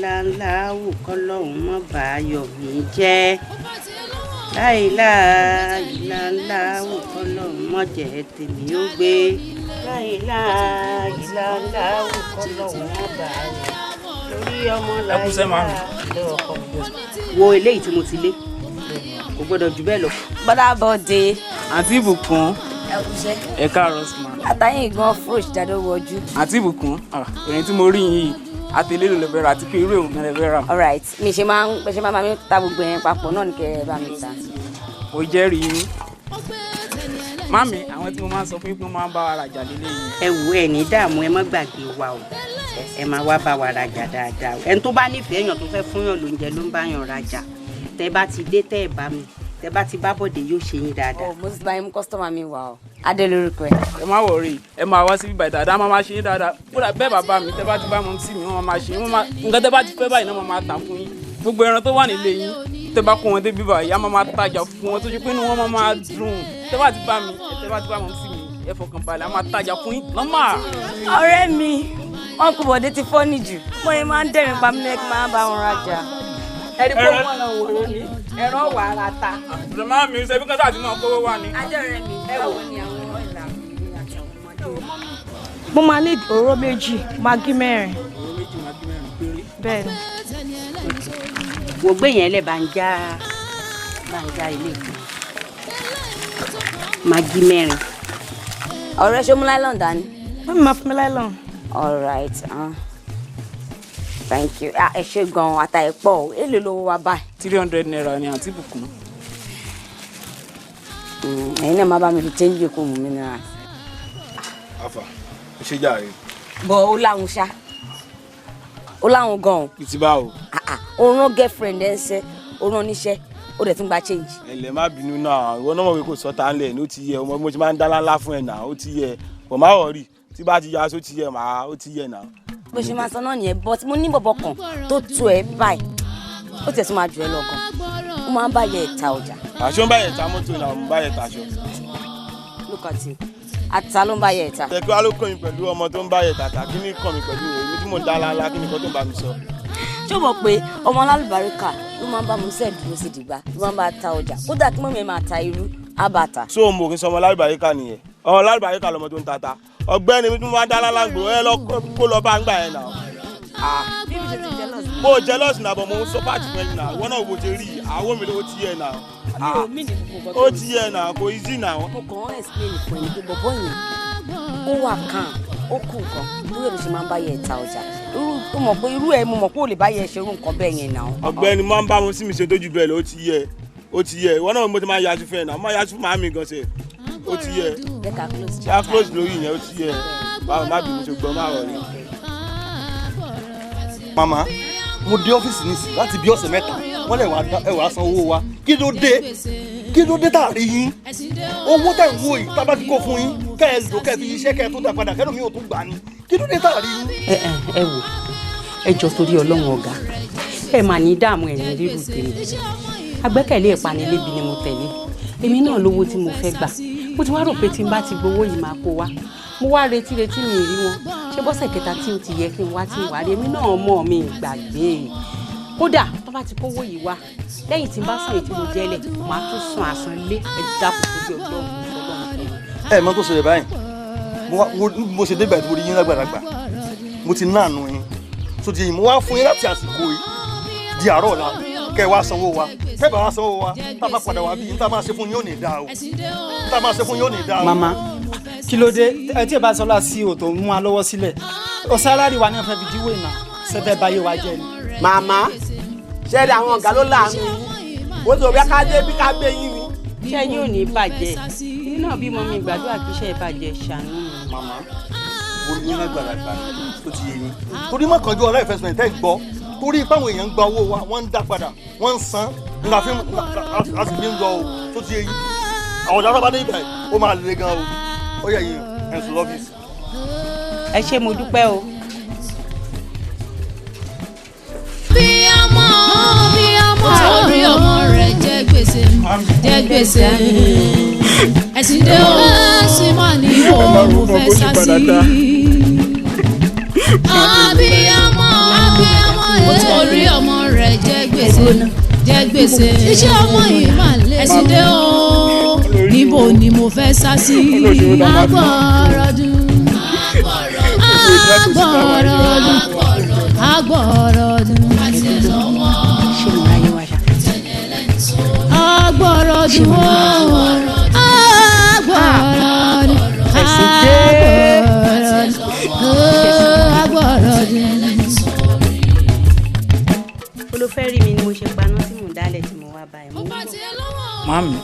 Láìláńláwù kọ́lọ́hún mọ́ bàáyọ̀ mi jẹ́. Láìláìláńláwù kọ́lọ́hún mọ́ jẹ́ tèmi ó gbé. Láìláìláńláwù kọ́lọ́hún mọ́ bàáyọ̀ lórí ọmọ láìláà lọ́kọ̀. Wo eléyìí tí mo ti lé kò gbọ́dọ̀ jù bẹ́ẹ̀ lọ. Bọ́dà Bọ̀dé. Àǹtí Ìbùkún. Ẹ kúṣẹ́. Ẹ káàárọ̀ sí ma. Àtàyìn gan fresh jáde wọjú. Àǹtí Ìbùkún, ìrìn tí mo rí yìí àtẹlé ló lè fẹ́ rà àti pé irú èwo gan lè fẹ́ rà. Alright, mi ṣe máa ń ṣe máa mi ta gbogbo yẹn papọ̀ náà ní kẹ́ ẹ bá mi ta. Mo jẹ́rìí yín. Mami, àwọn tí mo máa ń sọ fún yín pé wọ́n máa ń bá wa rajà lélẹ̀ yìí. Ẹ wò ẹ ní dààmú, ẹ má gbàgbé wa o. Ẹ máa wá bá wa rajà dáadáa. Ẹni tó bá nífẹ̀ẹ́ èèyàn tó fẹ́ fún yàn lóúnjẹ ló ń bá yàn rajà. Tẹ bá ti dé tẹ́ ẹ bá mi, tẹ bá ti bá Bọ̀dé yóò ṣe yín dáadáa. Mo ti bá yín mú kọ́sítọ́mà mi wá o. Adé lórúkọ ẹ. Ẹ má wọrí, ẹ máa wá síbí báyìí dáadáa, máa máa ṣe yín dáadáa. Kódà bẹ́ẹ̀ bàbá mi, tẹ bá ti bá mọ sí mi, wọ́n máa ṣe yín, wọ́n máa nǹkan tẹ bá ti fẹ́ báyìí náà máa máa tà fún yín. Gbogbo ẹran tó wà nílé yín, tẹ bá kó wọn dé bíbá yìí, á máa máa tajà fún wọn tó ṣe pé inú wọn máa máa dùn. Tẹ bá ti bá mi, tẹ bá ti bá mọ sí mi, ẹ fọkàn balẹ̀, á máa tajà fún yín nọ́mà. Ọ̀rẹ́ mi, Uncle Bọ̀dé ti fọ́ níjù. Mo yẹn máa ń dẹ̀rìn pa mí lẹ́kí máa ń bá wọn rajà. Ẹni kó wọn lọ wòrán ni ẹ̀rọ wà ara ta. Màmá mi ṣe bí kọ́sà àti máa kówó wà ní. Ajọ́ rẹ̀ mi, ẹ wò ni àwọn ìlà mi àti àwọn ọmọdé. Mo máa ní òróró méjì, magí mẹ́rin. Òróró méjì, magí mẹ́rin péré. Bẹ́ẹ̀ni. Wò gbé yẹn lẹ̀ bá ń já ilé ìgbà. Magí mẹ́rin. Ọ̀rẹ́ ṣé o mú láìlọ́n dání? Mọ́mí máa fún mi láìlọ́n. All right. Thank you. Ẹ ṣé gan-an, ata ẹ̀ pọ̀ o. Èló lówó wa báyìí? 300 naira ni Àǹtí Ìbùkún. Ẹ̀yin náà má bá mi fi change kó mú mi náírà. Afa, ó ṣe jàre. Bọ̀ ó láwọn ṣá. Ó láwọn gan-an. Ìtì báwo? Ó rán girlfriend ẹ̀ ń ṣẹ́, ó rán níṣẹ́, ó dẹ̀ tún gba change. Ẹ̀lẹ́ má bínú náà, ìwọ náà mọ̀ pé kò sọ́ta ńlẹ̀ ní ó ti yẹ, ọmọ bí mo ti máa ń dá láńlá fún ẹ náà, ó ti yẹ. Bọ̀ má wọ̀rí, tí bá ti ya aṣọ ti yẹ màá, ó ti yẹ náà. Bó ṣe máa sọ náà nìyẹn, but mo ní bọ̀bọ̀ kan tó tu ẹ báyìí, ó tiẹ̀ tún máa jù ẹ lọ gan. Ó máa ń bá yẹ ẹ̀ta ọjà. Àṣọ ń bá yẹ ta mọ́tò náà, mo bá yẹ ta aṣọ. Look at you. Ata ló ń bá yẹ ẹ̀ta. Tẹ̀kí wá ló kàn mí pẹ̀lú ọmọ tó ń bá yẹ tàtà, kí ni kàn mí pẹ̀lú èmi tí mò ń dá láńlá, kí ni kan tó ń bá mi sọ. Ṣé o mọ̀ pé ọmọ alálùbáríkà ló máa ń bá Musa dúró sí dìgbà, ló máa ń bá ta ọjà, kódà kí mọ́mí máa ta irú, á bá ta. So mo kì í sọ ọmọ alálùbáríkà nìyẹn, ọmọ alálùbáríkà lọmọ tó ń tata. Ọ̀gbẹ́ni mi tún máa ń dá láńlá gbòó ẹ lọ kó lọ bá ń gbà yẹn náà. Mo jealous náà, but mo ń sọ pàtì fún ẹ náà, ìwọ náà wo ti rí àwọn mi ló ti yẹ náà. Ó ti yẹ náà, kò easy náà. Mo kàn ń explain fún ẹni pé bọ̀bọ̀ yẹn ó wà kàn, ó kù nǹkan, lórí ẹ̀ ló ṣe máa ń bá yẹ ẹ̀ta ọjà. Ó mọ̀ pé irú ẹ̀ mo mọ̀ pé ó lè bá yẹ ṣe irú nǹkan bẹ́ẹ̀ yẹn náà. Ọ̀gbẹ́ni máa ń bá wọn sí mi ṣe tójú bẹ́ẹ̀ lọ, ó ti yẹ, ó ti yẹ. Ìwọ náà mo ti máa yajú fún ẹ náà, mo máa yajú fún màámi gan ṣe. Ó ti yẹ. Ṣé close lórí yẹn, ó ti yẹ. Báwo má bínú ṣe gbọ́ má rọ̀ ni. Màmá, mo dé ọ́fíìsì nísì láti bí ọ̀sẹ̀ mẹ́ta, wọ́n lè wá san owó wa. Kí ló dé? Kí ló dé tá a rí yín? Owó tẹ̀ ń wò yìí, tá a bá ti kó fún yín, kẹ́ ẹ lò kẹ́ ẹ fi iṣẹ́ kẹ́ ẹ tó dá padà, kẹ́ lómi ò tún gbà ní. Kí ló dé tá a rí yín? Ẹ wò, ẹ jọ torí Ọlọ́run ọ̀gá, ẹ mà ní dààmú ẹ̀yìn rírù tèmi. Agbẹ́kẹ̀lé ìpanilébi ni mo tẹ̀lé. Èmi náà lówó tí mo fẹ́ gbà. Mo ti wá rò pé tí n bá ti gbowó yìí máa kó wá. Mo wá retí retí mi rí wọn. Ṣé bọ́sẹ̀ kẹta tí ó ti yẹ kí n wá tí n wá rí èmi náà mọ̀ mi gbàgbé. Kódà tó bá ti kówó yìí wá, lẹ́yìn tí n bá san èyí tí mo jẹ́lẹ̀, màá tún san àsan lé ẹ dákun torí Ọlọ́run Ọlọ́run fún mi. Ẹ mọ tó ṣẹlẹ̀ báyìí, mo ṣe débẹ̀ tí mo rí yín lágbàlagbà, mo ti náànú yín. So ti mo wá fún yín láti àsìkò yìí di àárọ̀ ọ̀la kẹ́ ẹ wá sanwó wa, kẹ́ ẹ bá wá sanwó wa, tá a bá padà wá bí n tá a máa ṣe fún yín ò ní dáa o, n tá a máa ṣe fún yín ò ní dáa o. Màmá, kí ló dé ẹ tí ẹ bá sọlá sí òtò mú wa lọ́wọ́ sílẹ̀, ọ̀sálárì wa ní ọ̀fẹ́ fi díwò ìnà ṣẹfẹ́ báyé wa jẹ́ ni. Màmá, ṣé ẹ àwọn ọ̀gá ló láàánú yín, ó sọ bí ká dé bí ká gbé yín ni. Iṣẹ́ yín ò ní bàjẹ́, èmi náà bímọ mi gbàdúrà kí iṣẹ́ ìbàjẹ́ ṣàánú mi. Màmá, mo ní lágbàlagbà tó ti yé yín, torí má kánjú ọlá investment ẹ gbọ́, torí páwọn èèyàn ń gba owó wa, wọ́n ń dá padà, wọ́n ń san, la fi a sì fi ń lọ o, tó ti yé yín. Àwọn ọ̀dà sábà dé ibà yìí, ó máa le gan o, ó yẹ yín ẹ̀sùn lọ́fíìsì. Ẹ ṣé mo dúpẹ́ o. Bí ọmọ bí ọmọ torí ọmọ rẹ̀ jẹ gbèsè jẹ gbèsè. Ẹ̀sìn dé o, ẹ̀sìn mà ní òun fẹ́ sá sí. Abiyamọ abiyamọ ó Jẹ gbèsè. Iṣẹ́ ọmọ yìí máa lé. Ẹ̀sìn dé o. Níbo ni mo fẹ́ sá sí? Agbọ̀rọ̀dún. Agbọ̀rọ̀dún. Agbọ̀rọ̀dún. Agbọ̀rọ̀dún. Agbọ̀rọ̀dún. Agbọ̀rọ̀dún. Olùfẹ́ rí mi ni mo ṣe paná tí mò ń dálẹ̀ tí mo wá bá ẹ̀ mú. Màámi,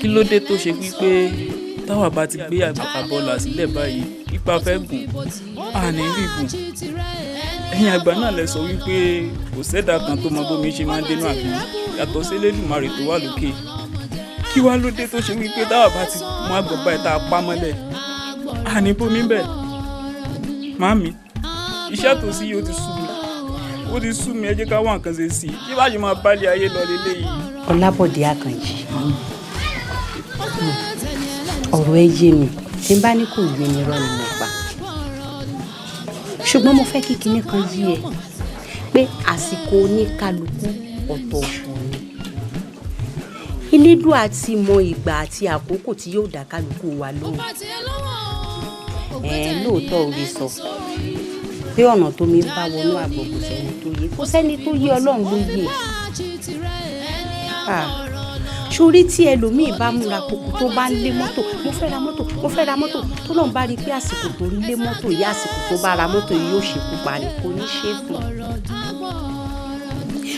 kí ló dé tó ṣe wípé táwa bá ti gbé àbọ̀là sílẹ̀ báyìí ipa fẹ́ gùn àní rí gùn? Ẹ̀yin àgbà náà lẹ sọ wípé kò sẹ́dá kan tó mọ bómi ṣe máa ń dénú àfihàn yàtọ̀ sí Elédùmarè tó wà lókè. Kí wá ló dé tó ṣe wípé táwa bá ti mú àgbọ̀n báyìí tá a pa mọ́lẹ̀ àní bómi bẹ̀? Màámi, iṣẹ́ tó sí yìí ó ti sú mi, ó ti sú mi. Ẹ jẹ́ ká wá nǹkan ṣe sí i. Ṣé bá ṣe máa bálé ayé lọ leléyìí? Ọlábọ̀dé Àkànjì, ọ̀rọ̀ ẹ yé mi. Tí n bá ní kò yé mi, irọ́ ni mo pa. Ṣùgbọ́n mo fẹ́ kí kinní kan yé ẹ pé àsìkò oníkálukú ọ̀tọ̀ọ̀tọ̀ ni. Elédùà ti mọ ìgbà àti àkókò tí yóò dá kálukú wa lóhùn. Ẹ lóòótọ́ orí sọ pé ọ̀nà tó mi bá wọnú àgbọ̀ kò sẹ́ni tó yé, kò sẹ́ni tó yé, Ọlọ́run ló yé. Sórí tí ẹlòmíì bá múra kókó tó bá ń lé mọ́tò, mo fẹ́ ra mọ́tò, mo fẹ́ ra mọ́tò, tó lọ́n bá rí i pé àsìkò tó ń lé mọ́tò yìí, àsìkò tó bá ra mọ́tò yìí yóò ṣekú pa ni, kò ní ṣe é fún un.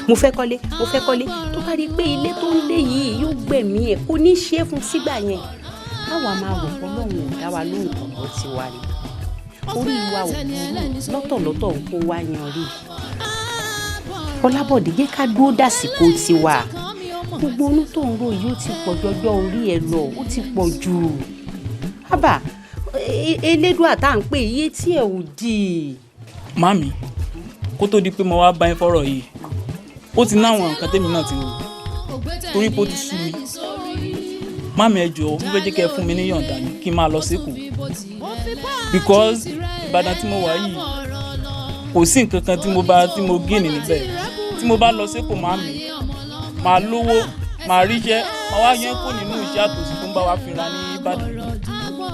Mo fẹ́ kọ́lé, mo fẹ́ kọ́lé, tó bá rí i pé ilé tó ń lé yìí yóò gbẹ̀mí ẹ̀, kò ní ṣe é fún sígbà yẹn. Àwa máa rò pé Ọlọ́run ò dá wa lóhùn ọ̀pọ̀ tiwa ni. Orí wa ò burú, lọ́tọ̀lọ́tọ̀ ń kó wa yan rí. Ọlábọ̀dé, jẹ́ ká dúró dàsìkò tiwa. Gbogbo onú tó ń ro yìí ó ti pọ̀ jọjọ́ orí ẹ lọ, ó ti pọ̀ jù. Ábà, Elédùà tá à ń pè iye tí ẹ ò dì. Màámi, kó tó di pé mo wá bá yín fọ́rọ̀ yìí, ó ti náwọn nǹkan tèmi náà ti rò torí pé ó ti sú mi. Màámi, ẹ jọ̀ọ́, mo fẹ́ jẹ́ kẹ́ ẹ fún mi ní yọ̀ǹda ni kí n máa lọ síkù, because Ìbàdàn tí mo wà yìí kò sí nǹkan kan tí mo bá tí mo gíìnì níbẹ̀. Tí mo bá lọ síkù, màámi, màá lówó, màá ríṣẹ́, màá wá yẹn kó nínú iṣẹ́ àtòsí tó ń bá wa fínra ní Ìbàdàn.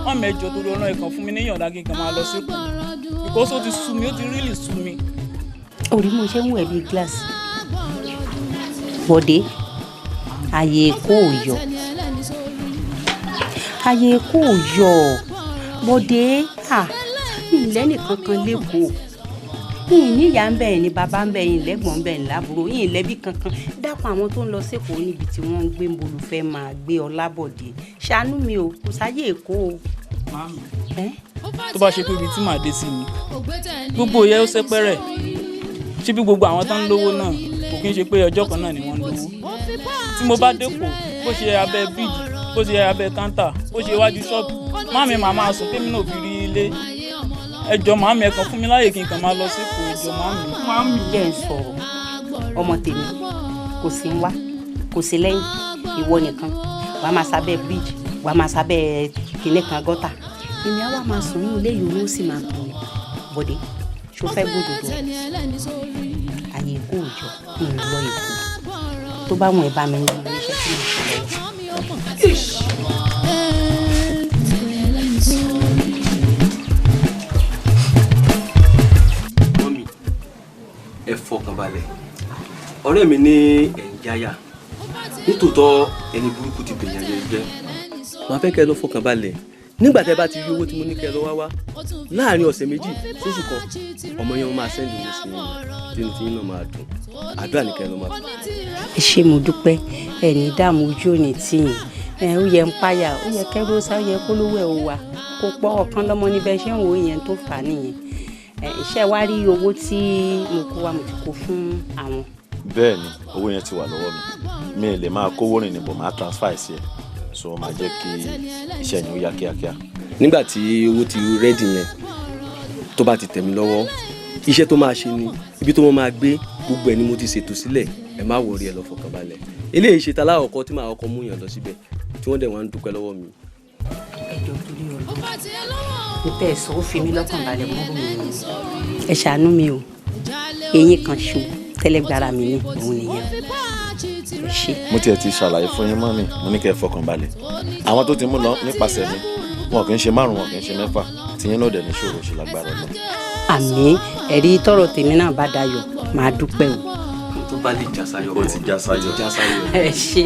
Màámi, ẹ jọ̀ọ́, torí Ọlọ́run, ẹ kàn fún mi ní yọ̀ǹda kí n kàn máa lọ síkù, because ó ti sú mi, ó ti really sú mi. Orí mo ṣe ń wẹ̀ bíi gíláàsì. Bọ̀dé, ààyè Èkó ò yọ, ààyè Èkó ò yọ. Bọ̀dé, mi ì lẹ́nìkan kan lẹ́kọ̀ọ́, mi ì níyà ń bẹ̀ ní bàbá ń bẹ̀ yín lẹ́gbọ̀n ń bẹ̀ ní lábúrò yín lẹ́bí kankan. Dákun, àwọn tó ń lọ sẹ́kọ̀ọ́ níbi tí wọ́n ń gbé ń bolùfẹ́ máa gbé. Ọlábọ̀dé, ṣàánú mi o, kò sáyé Èkó o. Màámi, tó bá ṣe pé ibi tí màá dé sí ni gbogbo ìyẹn ó sẹ́pẹ́rẹ́. Ṣé bí gbogbo àwọn tó ń lówó náà kò kí ń ṣe pé ọjọ́ kan náà ni wọ́n ń lówó? Tí mo bá dẹ́kọ̀, bó ṣe abẹ́ bíríìjì, bó ṣe abẹ́ káńtà, bó ṣe iwájú ṣọ́ọ̀bù, màámi, màá máa sùn kémi náà fi rí ilé. Ẹ jọ̀ọ́ màámi, ẹ kàn fún mi láàyè kí n kàn máa lọ sípò. Ẹ jọ̀ọ́ màámi. Màámi, jẹ́ ń sọ̀rọ̀ ọmọ tèmi, kò sí ń wá, kò sí lẹ́yìn ìwọ nìkan wàá máa sábẹ́ bíríìjì, wàá máa sábẹ́ kinní kan gọ́tà, èmi á wá máa sùn ní ilé yìí, ó sì máa kùn mí. Bọ̀dé, ṣó fẹ́ gbódòdó? Àyè Èkó ò jọ kí n lọ Èkó. Tó bá wọn ẹ bá mi ní ilé iṣẹ́ tí mo ṣe lọ́wọ́. Mọ́mì, ẹ fọkàn balẹ̀. Ọ̀rẹ́ mi ní ẹ̀ ń jáyà nítòótọ́, ẹni burúkú ti bèèyàn yẹn jẹ́. Màá fẹ́ kẹ́ ẹ lọ fọkàn balẹ̀. Nígbà tẹ́ bá ti rí owó tí mo ní kẹ́ ẹ lọ wá wá láàrin ọ̀sẹ̀ 2 sóṣù kan, ọmọ yẹn máa send owó sí yín, tínú tí yín náà máa dùn. Àdúrà ní kẹ́ ẹ lọ máa fi. Ẹ ṣé, mo dúpẹ́. Ẹ ní dààmú, ojú òní tìyìn. Ẹ ó yẹ ń páyà, ó yẹ kẹrù sá, ó yẹ kó lówó ẹ ò wà kó pọ̀ ọ̀kan lọ́mọ níbẹ̀. Ṣé ń wò yẹn tó fà á nìyẹn? Ẹ ṣe wá rí owó tí mo kó wa, mo ti kó fún àwọn. Bẹ́ẹ̀ ni, owó yẹn ti wà lọ́wọ́ mi. Mi ì lè máa kówó rìn níbo, máa transfer sí ẹ, so ó máa jẹ́ kí iṣẹ́ yẹn ó yá kíákíá. Nígbà tí owó ti ready yẹn, tó bá ti tẹ̀ mí lọ́wọ́, iṣẹ́ tó máa ṣe ni ibi tó máa gbé, gbogbo ẹ̀ ni mo ti ṣètò sílẹ̀. Ẹ má worry, ẹ lọ fọkàn balẹ̀. Eléyìí ṣe taláwọ̀kọ́ tí màá kọ́kọ́ mú yàn lọ síbẹ̀ tí wọ́n dẹ̀ wọ́n ń dúpẹ́ lọ́wọ́ mi. Ẹ jọ̀ọ́, torí Ọlọ́run, mo tẹ́ ẹ sọ, ó fi mí lọ́kàn balẹ̀ mọ́ mi. Ẹ ṣàánú mi o. Eyín kan ṣo. Tẹ́lẹ̀gbára mi ní òun nìyẹn. Ẹ ṣé. Mo tiẹ̀ ti ṣàlàyé fún yín mọ́mì, mo ní kẹ́ ẹ fọkàn balẹ̀. Àwọn tó ti mú lọ nípasẹ̀ mi, wọn kì í ṣe 5, wọn kì í ṣe 6, tiyín náà dẹ̀ ní ṣòro ṣe lágbára lọ. Àmín. Ẹ̀rí tọrọ tèmi náà bá dayọ̀, màá dúpẹ́ o. Tó bá lè jásayọ̀. Ó ti jásayọ̀. Ẹ ṣé.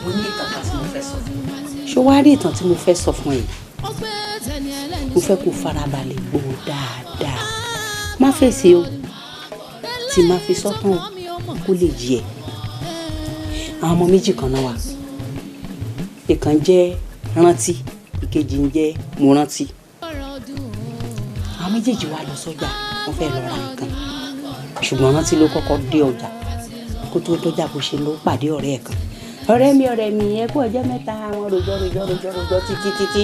Mo ní ìtàn kan tí mo fẹ́ sọ fún ẹ. Ṣé wàá rí ìtàn tí mo fẹ́ sọ fún ẹ? Mo fẹ́ kó farabalẹ̀ gbọ́ dáadáa. Má fèsì o, tí má fi sọ́tàn o, kó lè yé ẹ. Àwọn ọmọ méjì kan náà wà. Ìkan jẹ́ Rántí, ìkejì ń jẹ́ Morántí. Àwọn méjèèjì wá lọ sọ́jà, wọ́n fẹ́ lọ ra nǹkan. Ṣùgbọ́n Rántí ló kọ́kọ́ dé ọjà. Kó tó dọ́jà bó ṣe ló pàdé ọ̀rẹ́ ẹ̀ kan. Ọ̀rẹ́ mi, ẹ kú ọjọ́ mẹ́ta, àwọn rojọ́ rojọ́ rojọ́ rojọ́ títí títí.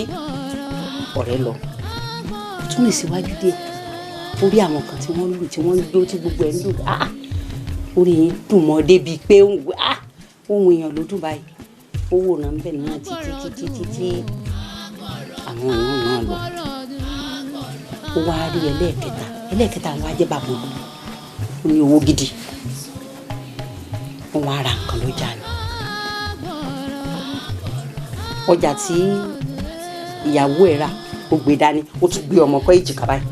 Ọ̀rẹ́ lọ. Ó tún rìn síwájú díẹ̀. Ó rí àwọn kan tí wọ́n lù, tí wọ́n ń jó, tí gbogbo ẹ̀ ń dùn. Ah! Orí yẹn dùn mọ́ débi pé ohun èèyàn ló dùn báyìí. Ó wòran ń bẹ̀ náà títí títí títí àwọn èèyàn náà lọ. Ó wá rí ẹlẹ́ẹ̀kẹta. Ẹlẹ́ẹ̀kẹta àwọn ajẹ́ bàbá òun. Ó ní owó gidi. Wọ́n wá ra nǹkan lọ́jà ni. Ọjà tí ìyàwó ẹ̀ rà, ó gbé dání, ó tún gbé ọmọ kọ́ èjìká báyìí.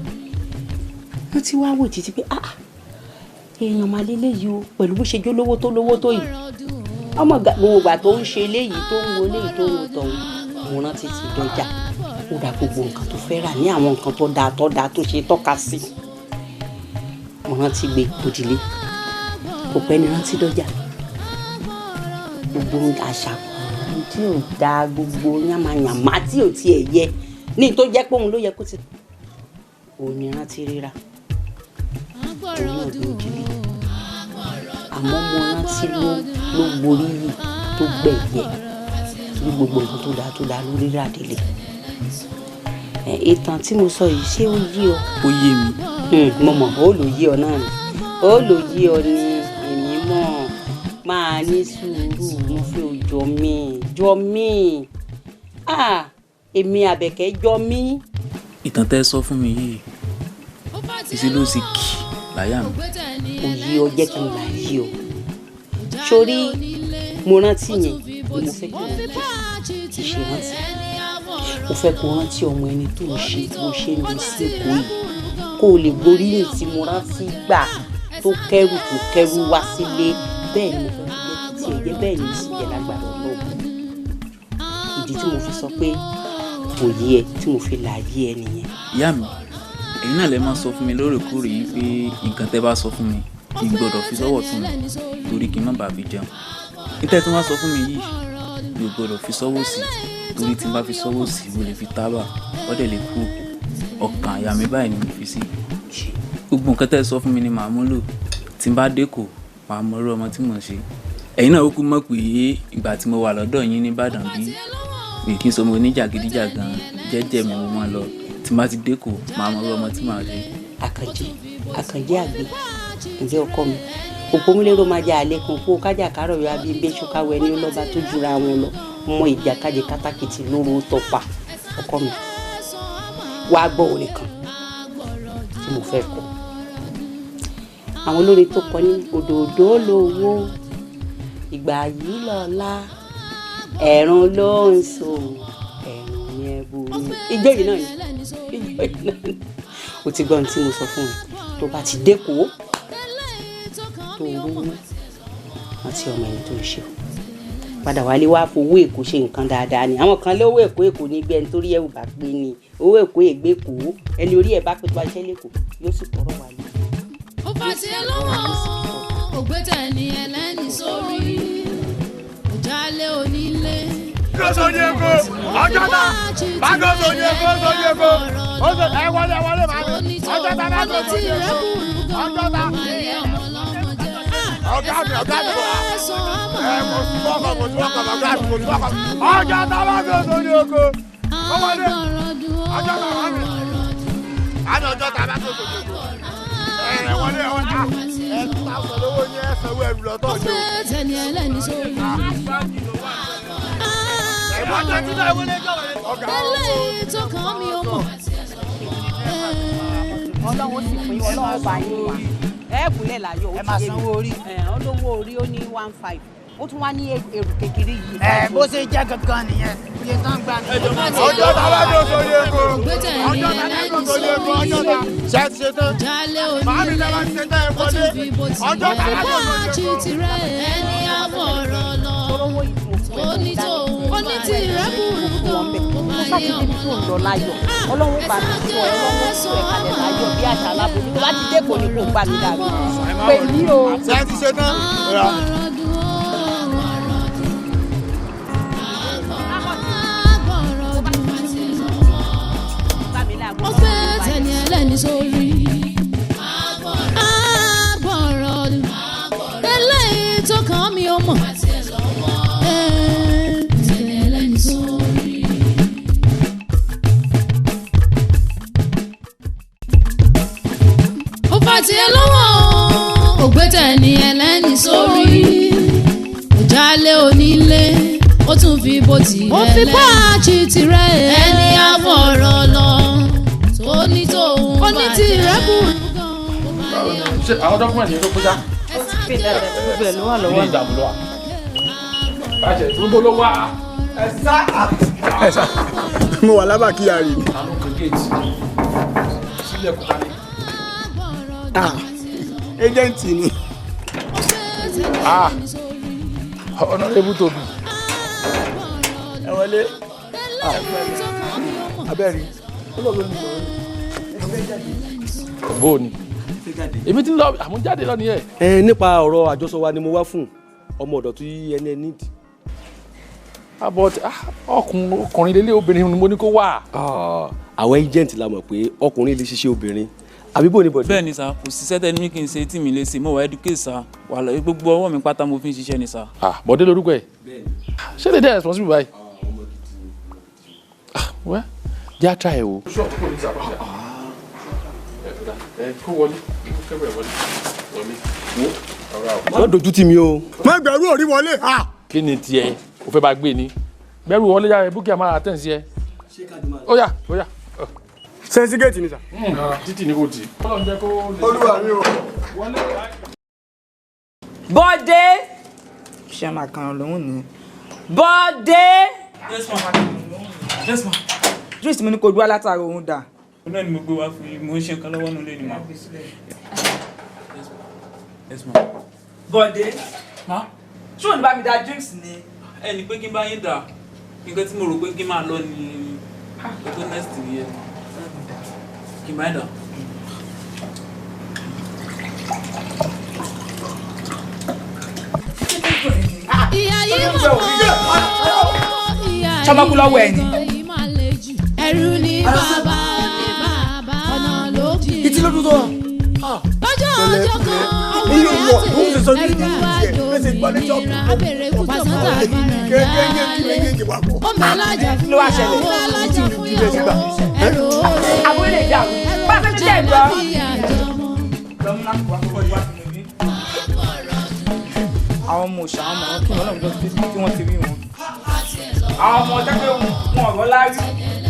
Wọ́n ti wá wò títí pé ah, èèyàn máa lé léyìí o, pẹ̀lú bó ṣe jó lówó tó lówó tó yìí. Ọmọ gbogbo ìgbà tó ń ṣe léyìí, tó ń wo léyìí, tó ń wo tọ̀hún, mo rántí ti dọjà. Ó ra gbogbo nǹkan tó fẹ́ rà ní àwọn nǹkan tó dáa tó dáa tó ṣe tọ́ka sí. Mo rántí gbé òdìlé. Kò pẹ́ ni rántí dọjà. Gbogbo àṣà tí ò dáa, gbogbo yàmàyàmá tí ò tiẹ̀ yẹ ní tó jẹ́ pé òun ló yẹ kó ti. Òun ni rántí ríra. Òun náà ló dìlé. Àmọ́ mo rántí ló gboríyìn tó gbẹ̀yẹ ní gbogbo nǹkan tó dáa tó dáa ló rírà délé. Ìtàn tí mo sọ yìí, ṣé ó yé ọ? Ó yé mi. Mo mọ̀, ó lò yé ọ náà ni. Ó lò yé ọ ni èmi mọ̀. Máa ní sùúrù, mo fẹ́ o jọ mí, jọ mí. Ah, èmi Àbẹ̀kẹ́ jọ mí. Ìtàn tẹ́ sọ fún mi yìí, ìṣe ló sì kì láyà mi. Ó yé ọ, jẹ́ kí n là yé ọ. Sórí mo rántí yẹn ni mo fẹ́ kí o rántí, kì í ṣe rántí. Mo fẹ́ kó rántí ọmọ ẹni tó ń ṣe bó ṣe ń lọ sí Èkó yìí. Kó o lè gboríyìn tí mo rántí gbà tó kẹ́rù tó kẹ́rù wá sílé. Bẹ́ẹ̀ ni mo fẹ́ kó jẹ́ kí tiẹ̀ jẹ́, bẹ́ẹ̀ ni mo sì jẹ́ lágbára Ọlọ́run. Ìdí tí mo fi sọ pé kò yé ẹ, tí mo fi là yé ẹ nìyẹn. Ìyá mi, ẹ̀yin náà lè máa sọ fún mi lóòrèkóòrè yìí pé nǹkan tẹ́ bá sọ fún mi kí n gbọ́dọ̀ fi sọ́wọ́ tún mi torí kí n má bàa fi jẹun. Nítẹ̀ tí wọ́n sọ fún mi yìí, mi ò gbọ́dọ̀ fi sọ́wọ́ sí torí tí n bá fi sọ́wọ́ sí mo lè fi tábà, ó dẹ̀ lè kú. Ọkàn àyà mi báyìí ni mo fi sí. Gbogbo nǹkan tẹ́ sọ fún mi ni màá mú lò. Tí n bá dé kò, màá mọ irú ọmọ tí mò ń ṣe. Ẹ̀yin náà ó kú mọ̀ pé ìgbà tí mo wà lọ́dọ̀ yín ní Ìbàdàn bí mi kì í sọmọ oníjàgídíjàgan, jẹ́jẹ́ mi mo máa lọ. Tí n bá ti dé kò, màá mọ irú ọmọ tí màá ṣe. Àkànjì, Àkànjì àgbẹ̀, ǹjẹ́ ọkọ mi? Òpómúléró máa jẹ àlékún kó kájà kárọ̀ yọ abí bẹ́ṣu káwọ ẹni ọlọ́ba tó jura wọn lọ. Mọ ìjàkadì kátàkìtì lóró tọpa ọkọ mi. Wàá gbọ́ orin kan tí mo fẹ́ kọ. Àwọn olórin tó kọ ní òdòdó lówó, ìgbà yìí lọ́la, ẹ̀rùn ló ń so, ẹ̀rùn ni ẹ̀bù mi. Ijó yìí náà ni, ijó yìí náà ni. O ti gbọ́ ohun tí mo sọ fún ẹ. Tó bá ti dé kó, tó rówó, rántí ọmọ ẹni tó ń ṣe o. Padà wálé wá fowó Èkó ṣe nǹkan dáadáa ni. Àwọn kan lówó Èkó Èkó ní gbé ẹni torí ẹ̀ ò bá pé ni. Owó Èkó ègbé kó, ẹni orí ẹ̀ bá pé tó bá ṣẹ́ lẹ́kọ̀ọ́, yóò sì tọrọ wálé. Ó bá tiẹ̀ lọ́wọ́, ògbé tẹ̀ni ẹlẹ́ni sórí, òjálé onílé. Sonyeko, Ọjọ́ta, Bágọ́ Sonyeko, Sonyeko, ẹ wọlé wọlé màmí, Ọjọ́ta Bágọ́ Sonyeko, Ọjọ́ta. Ọ̀gá mi, ọ̀gá mi, ẹ kò sí wọ́kọ̀, kò sí wọ́kọ̀, ọ̀gá mi, kò sí wọ́kọ̀. Ọjọ́ta Bágọ́ Sonyeko, ọmọdé, Ọjọ́ta màmí, àná Ọjọ́ta Bágọ́ Sonyeko. Ẹ wọlé ẹ wọlé, ẹ tún ta sọ lówó yẹn, ẹ sanwó ẹrù lọ́tọ̀ yìí. Ògbé tẹ̀ni ẹlẹ́ni sórí. Eléyìí tó kàn mí ó mọ̀. Ọlọ́run ó sì fún yín, Ọlọ́run bá yín wà. Ẹ kúnlẹ̀ láyọ̀, ó ti yé mi. Olówó orí ó ní 1.5. Ó tún wá ní èrò kékeré yìí. Ẹ bó ṣe jẹ́ gangan nìyẹn, iye tán gbà ní. Ọjọ́ tá a bá dé sórí eko. Ọjọ́ tá a bá dé sórí eko, ọjọ́ tá. Ṣé ti ṣe tán? Màámi náà bá ti ṣe tán ẹ wọlé. Ọjọ́ tá a bá dé sórí eko. Ẹni àfọ̀rọ̀ lọ. Onítìrẹ burú gan. Mo bá ti débi tó ń lọ láyọ̀. Ọlọ́run bá mi sọ ẹ, Ọlọ́run sọ ẹ kalẹ̀ láyọ̀ bí àṣà aláboyún. Tó bá ti dé kò ní kó gbà mí dàbí. Pè mí o. Ṣé ti ṣe tán? Ó gbé tẹni ẹlẹ́ni sórí. Agbọ̀rọ̀ eléyìí tó kàn mí ó mọ̀. Tẹni ẹlẹ́ni sórí. Ó fà tiẹ̀ lọ́wọ́ ó gbé tẹni ẹlẹ́ni sórí. Òjálé onílé ó tún fi bó tilẹ̀ lẹ́nu. Ó fi páàchì tirẹ̀ ẹni àfọ̀rọ̀ lọ. Onítìrẹ burú gan. Ṣé àwọn dọ́kúmẹ̀ntì yẹn ló kọjá? Gbogbo ẹ̀ ló wà lọ́wọ́ Ilé ìdààmú ló wà. Bàjẹ́ gbogbo ló wà. Ẹ sá. Ẹ sá. Mo wà lábàkíyàrí. Àánú kan géètì. Sílẹ̀ kò ká ní. Ah, agent ni. Ah, Honorable Tobi. Ẹ wọlé. Abẹ́rẹ́. Bó ni? Èmi ti ń lọ, àmújáde lọ nìyẹn. Ẹ nípa ọ̀rọ̀ àjọsọ wa ni mo wá fún ọmọ ọ̀dọ̀ tí ẹni ẹ nídìí. But ọkùnrin lélẹ̀ obìnrin ni mo ní kó wà. Àwọn agent la mọ̀ pé ọkùnrin lè ṣiṣẹ́ obìnrin. Àbí bò ní bọ̀dé? Bẹ́ẹ̀ ni sá, kò sí sẹ́tẹ̀ ní kí n ṣe tí mi lè ṣe, mo wà educate sá, wà lọ gbogbo ọwọ́ mi pátá mo fi ń ṣiṣẹ́ ni sá. Bọ̀dé lorúkọ ẹ̀. Ṣé lè dẹ́ responsible báyìí? Well, jẹ́ á try o. Kó wọlé, kó wọlé, wọlé. Má dojú tì mí o. Má gbẹ̀rú òrí wọlé. Kí ni tiẹ̀? O fẹ́ bá gbé ni. Gbẹ̀rú wọlé yára búkì àmàlà àtẹ̀sí ẹ. Ó yá, ó yá. Sẹ́ńsì géètì ni sà. Títì ni kò tì. Olúwa mi o. Bọ́dé. Ṣé máa kan lòun ni? Bọ́dé. Yes ma. Yes ma. Juice mi ní kò dúró látara òun dà. Òun náà ni mo gbé wá fún yín, mo ń ṣe nǹkan lọ́wọ́ nílé ni ma. Yes ma. Bọ́dé. Ma. Ṣé òun ní bá mi da drinks ni? Ẹ ní pé kí n bá yín dà, nǹkan tí mo rò pé kí n máa lọ ni nǹkan tó next nìyẹn. Kí n bá yín dà. Ìyá yìí mọ̀ ìyá Ṣọmọkú lọ́wọ́ ẹ̀ ni. Ẹ̀rù ni bàbá ní bàbá ọ̀nà ló kì í. Ìtí ló dúró wa. Lọ́jọ́ ọjọ́ kan Inú wọ̀ ó ń sọ ní ẹ̀rù ìdí àjò ẹ̀ ṣe gbọ́ ní ṣọ́ọ̀bù. mìíràn abèrè kú tó mọ́tà Kéékèèké méjèèjì wà pọ̀. Ó ń bẹ lájà fún Ló wá ṣẹlẹ̀. ìyàwó lájà fún ìyàwó ẹ̀rù òde Àbúrò lè dà wí. Bá a fẹ́ jẹ́ ìgbọ́. Àwọn ọmọ òṣà àwọn ọmọ kí wọn náà jọ sí tí wọ́n ti rí wọn. Àwọn ọmọ ọjọ́ pé wọn ọ̀rọ̀ lárí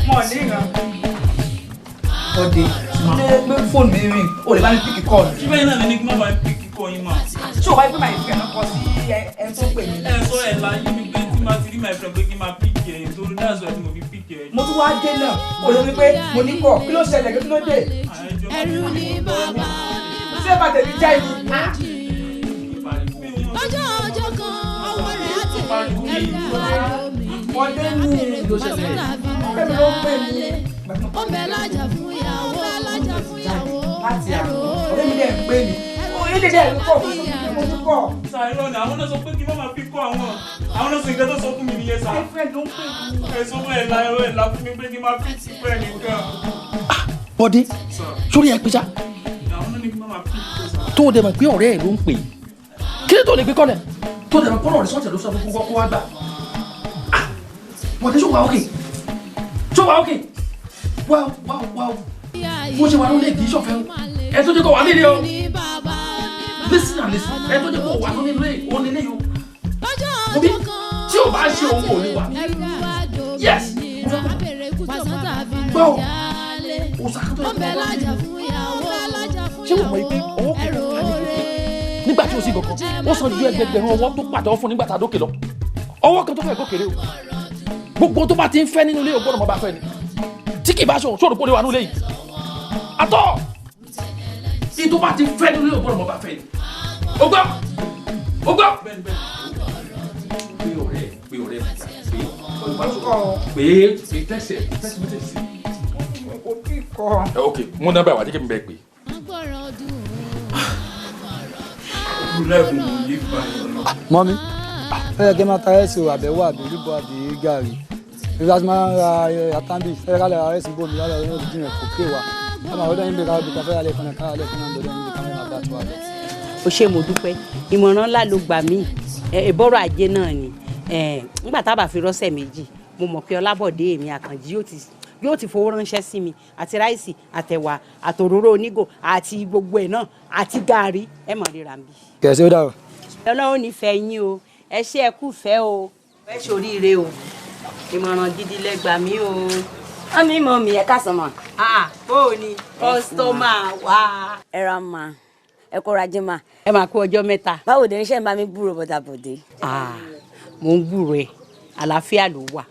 wọn ò ní ìran. Bọ́dé ṣé pé fóònù mi rìn o lè bá mi píkì kọ́ọ̀lù. Ṣé bẹ́ẹ̀ náà ni kí n má bàa píkì kọ́ yín mà? Ṣé o wáyé pé my friend kọ sí ẹni tó pè mí? Ẹ sọ ẹ̀ láyé mi pé tí máa ti rí my friend pé kí n máa píkì ẹ̀ torí that's why tí mo fi píkì ẹ̀. Mo tún wá dé náà o lè rí pé mo ní kọ̀ kí ló ṣẹlẹ̀ kí ló dé? Ẹ̀rù ni bàbá Ṣé bàtẹ̀ mi jẹ́ ìlú? lọ́jọ́ ọjọ́ kan ọwọ́ rẹ̀ á tẹ̀ ẹ̀rù àjò Bọ́dé ní mìíràn Fẹ́mi ló ń pè mí. Ó ń bẹ lájà fún ìyàwó lájà fún ìyàwó Láti àná ẹ̀rù ọ̀rẹ́ mi dẹ̀ ń pè mí. Ó lè dẹ̀ ń kọ̀ fún mi mo tún kọ̀. Sà irọ́ ni àwọn náà sọ pé kí n má máa fi kọ́ àwọn. Àwọn náà sọ nǹkan tó sọ fún mi nìyẹn sà. My friend ló ń pè mí. Ẹ sọ fún ẹ̀ la ẹ̀ la fún mi pé kí n máa fi ti fẹ́ nìkan. Bọ́dé sórí ẹ pèsè Àwọn náà ní kí n má máa fi kọ́ sà. tó o dẹ̀ mọ̀ pé ọ̀rẹ́ ẹ̀ ló ń pè é. Kí ló tó lè gbé kọ́lẹ̀? Tó o dẹ̀ mọ̀ pé ọ̀rọ̀ rẹ̀ sọ́ọ̀tẹ̀ ló sọ fún kó wá gbà. Bọ̀dé ṣó wà ókè? Ṣó wà ókè? Wá wá wá bó ṣe wà ló lè kì í ṣọ̀fẹ́ o. Ẹ tó jẹ́ kó wà nílé o. Listen and listen. Ẹ tó jẹ́ kó wà nílé o nílé o. Obi tí o bá ṣe òun ò ní wà. Yes. Gbọ́ o. Ó ń bẹ lájà fún ìyàwó Ṣé wọ́n mọ̀ yìí pé ọwọ́ kan ká ní gòkè nígbà tí o sì gọ̀kan ó sàn ju ẹgbẹgbẹ̀rún ọwọ́ tó pàtẹ́wọ́ fún nígbà tá a dókè lọ. Ọwọ́ kan tó fẹ́ gòkè rè o. Gbogbo tó bá ti ń fẹ́ nínú ilé o gbọ́dọ̀ mọ̀ bá fẹ́ ni. Tí kì í bá ṣòwò ṣòro kó lè wà nínú ilé yìí. Àtọ̀ tí tó bá ti fẹ́ nínú ilé o gbọ́dọ̀ mọ̀ bá fẹ́ ni. O gbọ́ o gbọ́. Pé ọ̀rẹ́ pé ọ̀rẹ́ pé pé tẹ̀sẹ̀ tẹ̀sẹ̀ mẹ́tẹ̀sẹ̀. Ok, mú nọ́mbà wá jẹ́ kí n bẹ pè. Mọ́mí, ẹ yẹ kí n máa ta ẹ̀sìn o, àbẹ̀wò àbí olúbọ àbí gàrí. Ìgbà tí máa ń ra àtàǹbì, ẹ ká lè ra ẹ̀sìn bòmí lálẹ́ ọdún òdìdí rẹ̀ kò pé wa. Ẹ máa rọ́dọ̀ yín bí ká bí ká fẹ́ lálẹ́ kan náà ká lálẹ́ kan náà lọ́dọ̀ yín bí ká máa bá tó wa lọ. O ṣé, mo dúpẹ́. Ìmọ̀ràn ńlá ló gbà mí. Ìbọ̀rọ̀ ajé náà ni. Nígbà tá a bá fi rọ́ṣẹ̀ méjì, mo mọ̀ pé Ọlábọ̀dé èmi Àkànjí yóò ti fowó ránṣẹ́ sí mi, àti ráìsì àtẹ̀wà àtòróró onígò àti gbogbo ẹ̀ náà àti gàárì, ẹ mọ̀ ríra mi. Kẹ̀sí ó dà o. Ọlọ́run nífẹ̀ẹ́ yín o, ẹ ṣé, ẹ kú fẹ́ o, ẹ ṣoríire o, ìmọ̀ràn gidi lẹ gbà mí o. Mọ́mí mọ́mí, ẹ káàsán mà. Bó o ní kọ́sítọ́mà wa. Ẹ ra mà, ẹ kọ́ra jẹ́ mà. Ẹ máa kú ọjọ́ mẹ́ta. Báwo dé iṣẹ́ ń bá mi gbúrò bọ́dà Bọ̀dé? Mo ń gbúrò ẹ, àlàáfíà ló wà,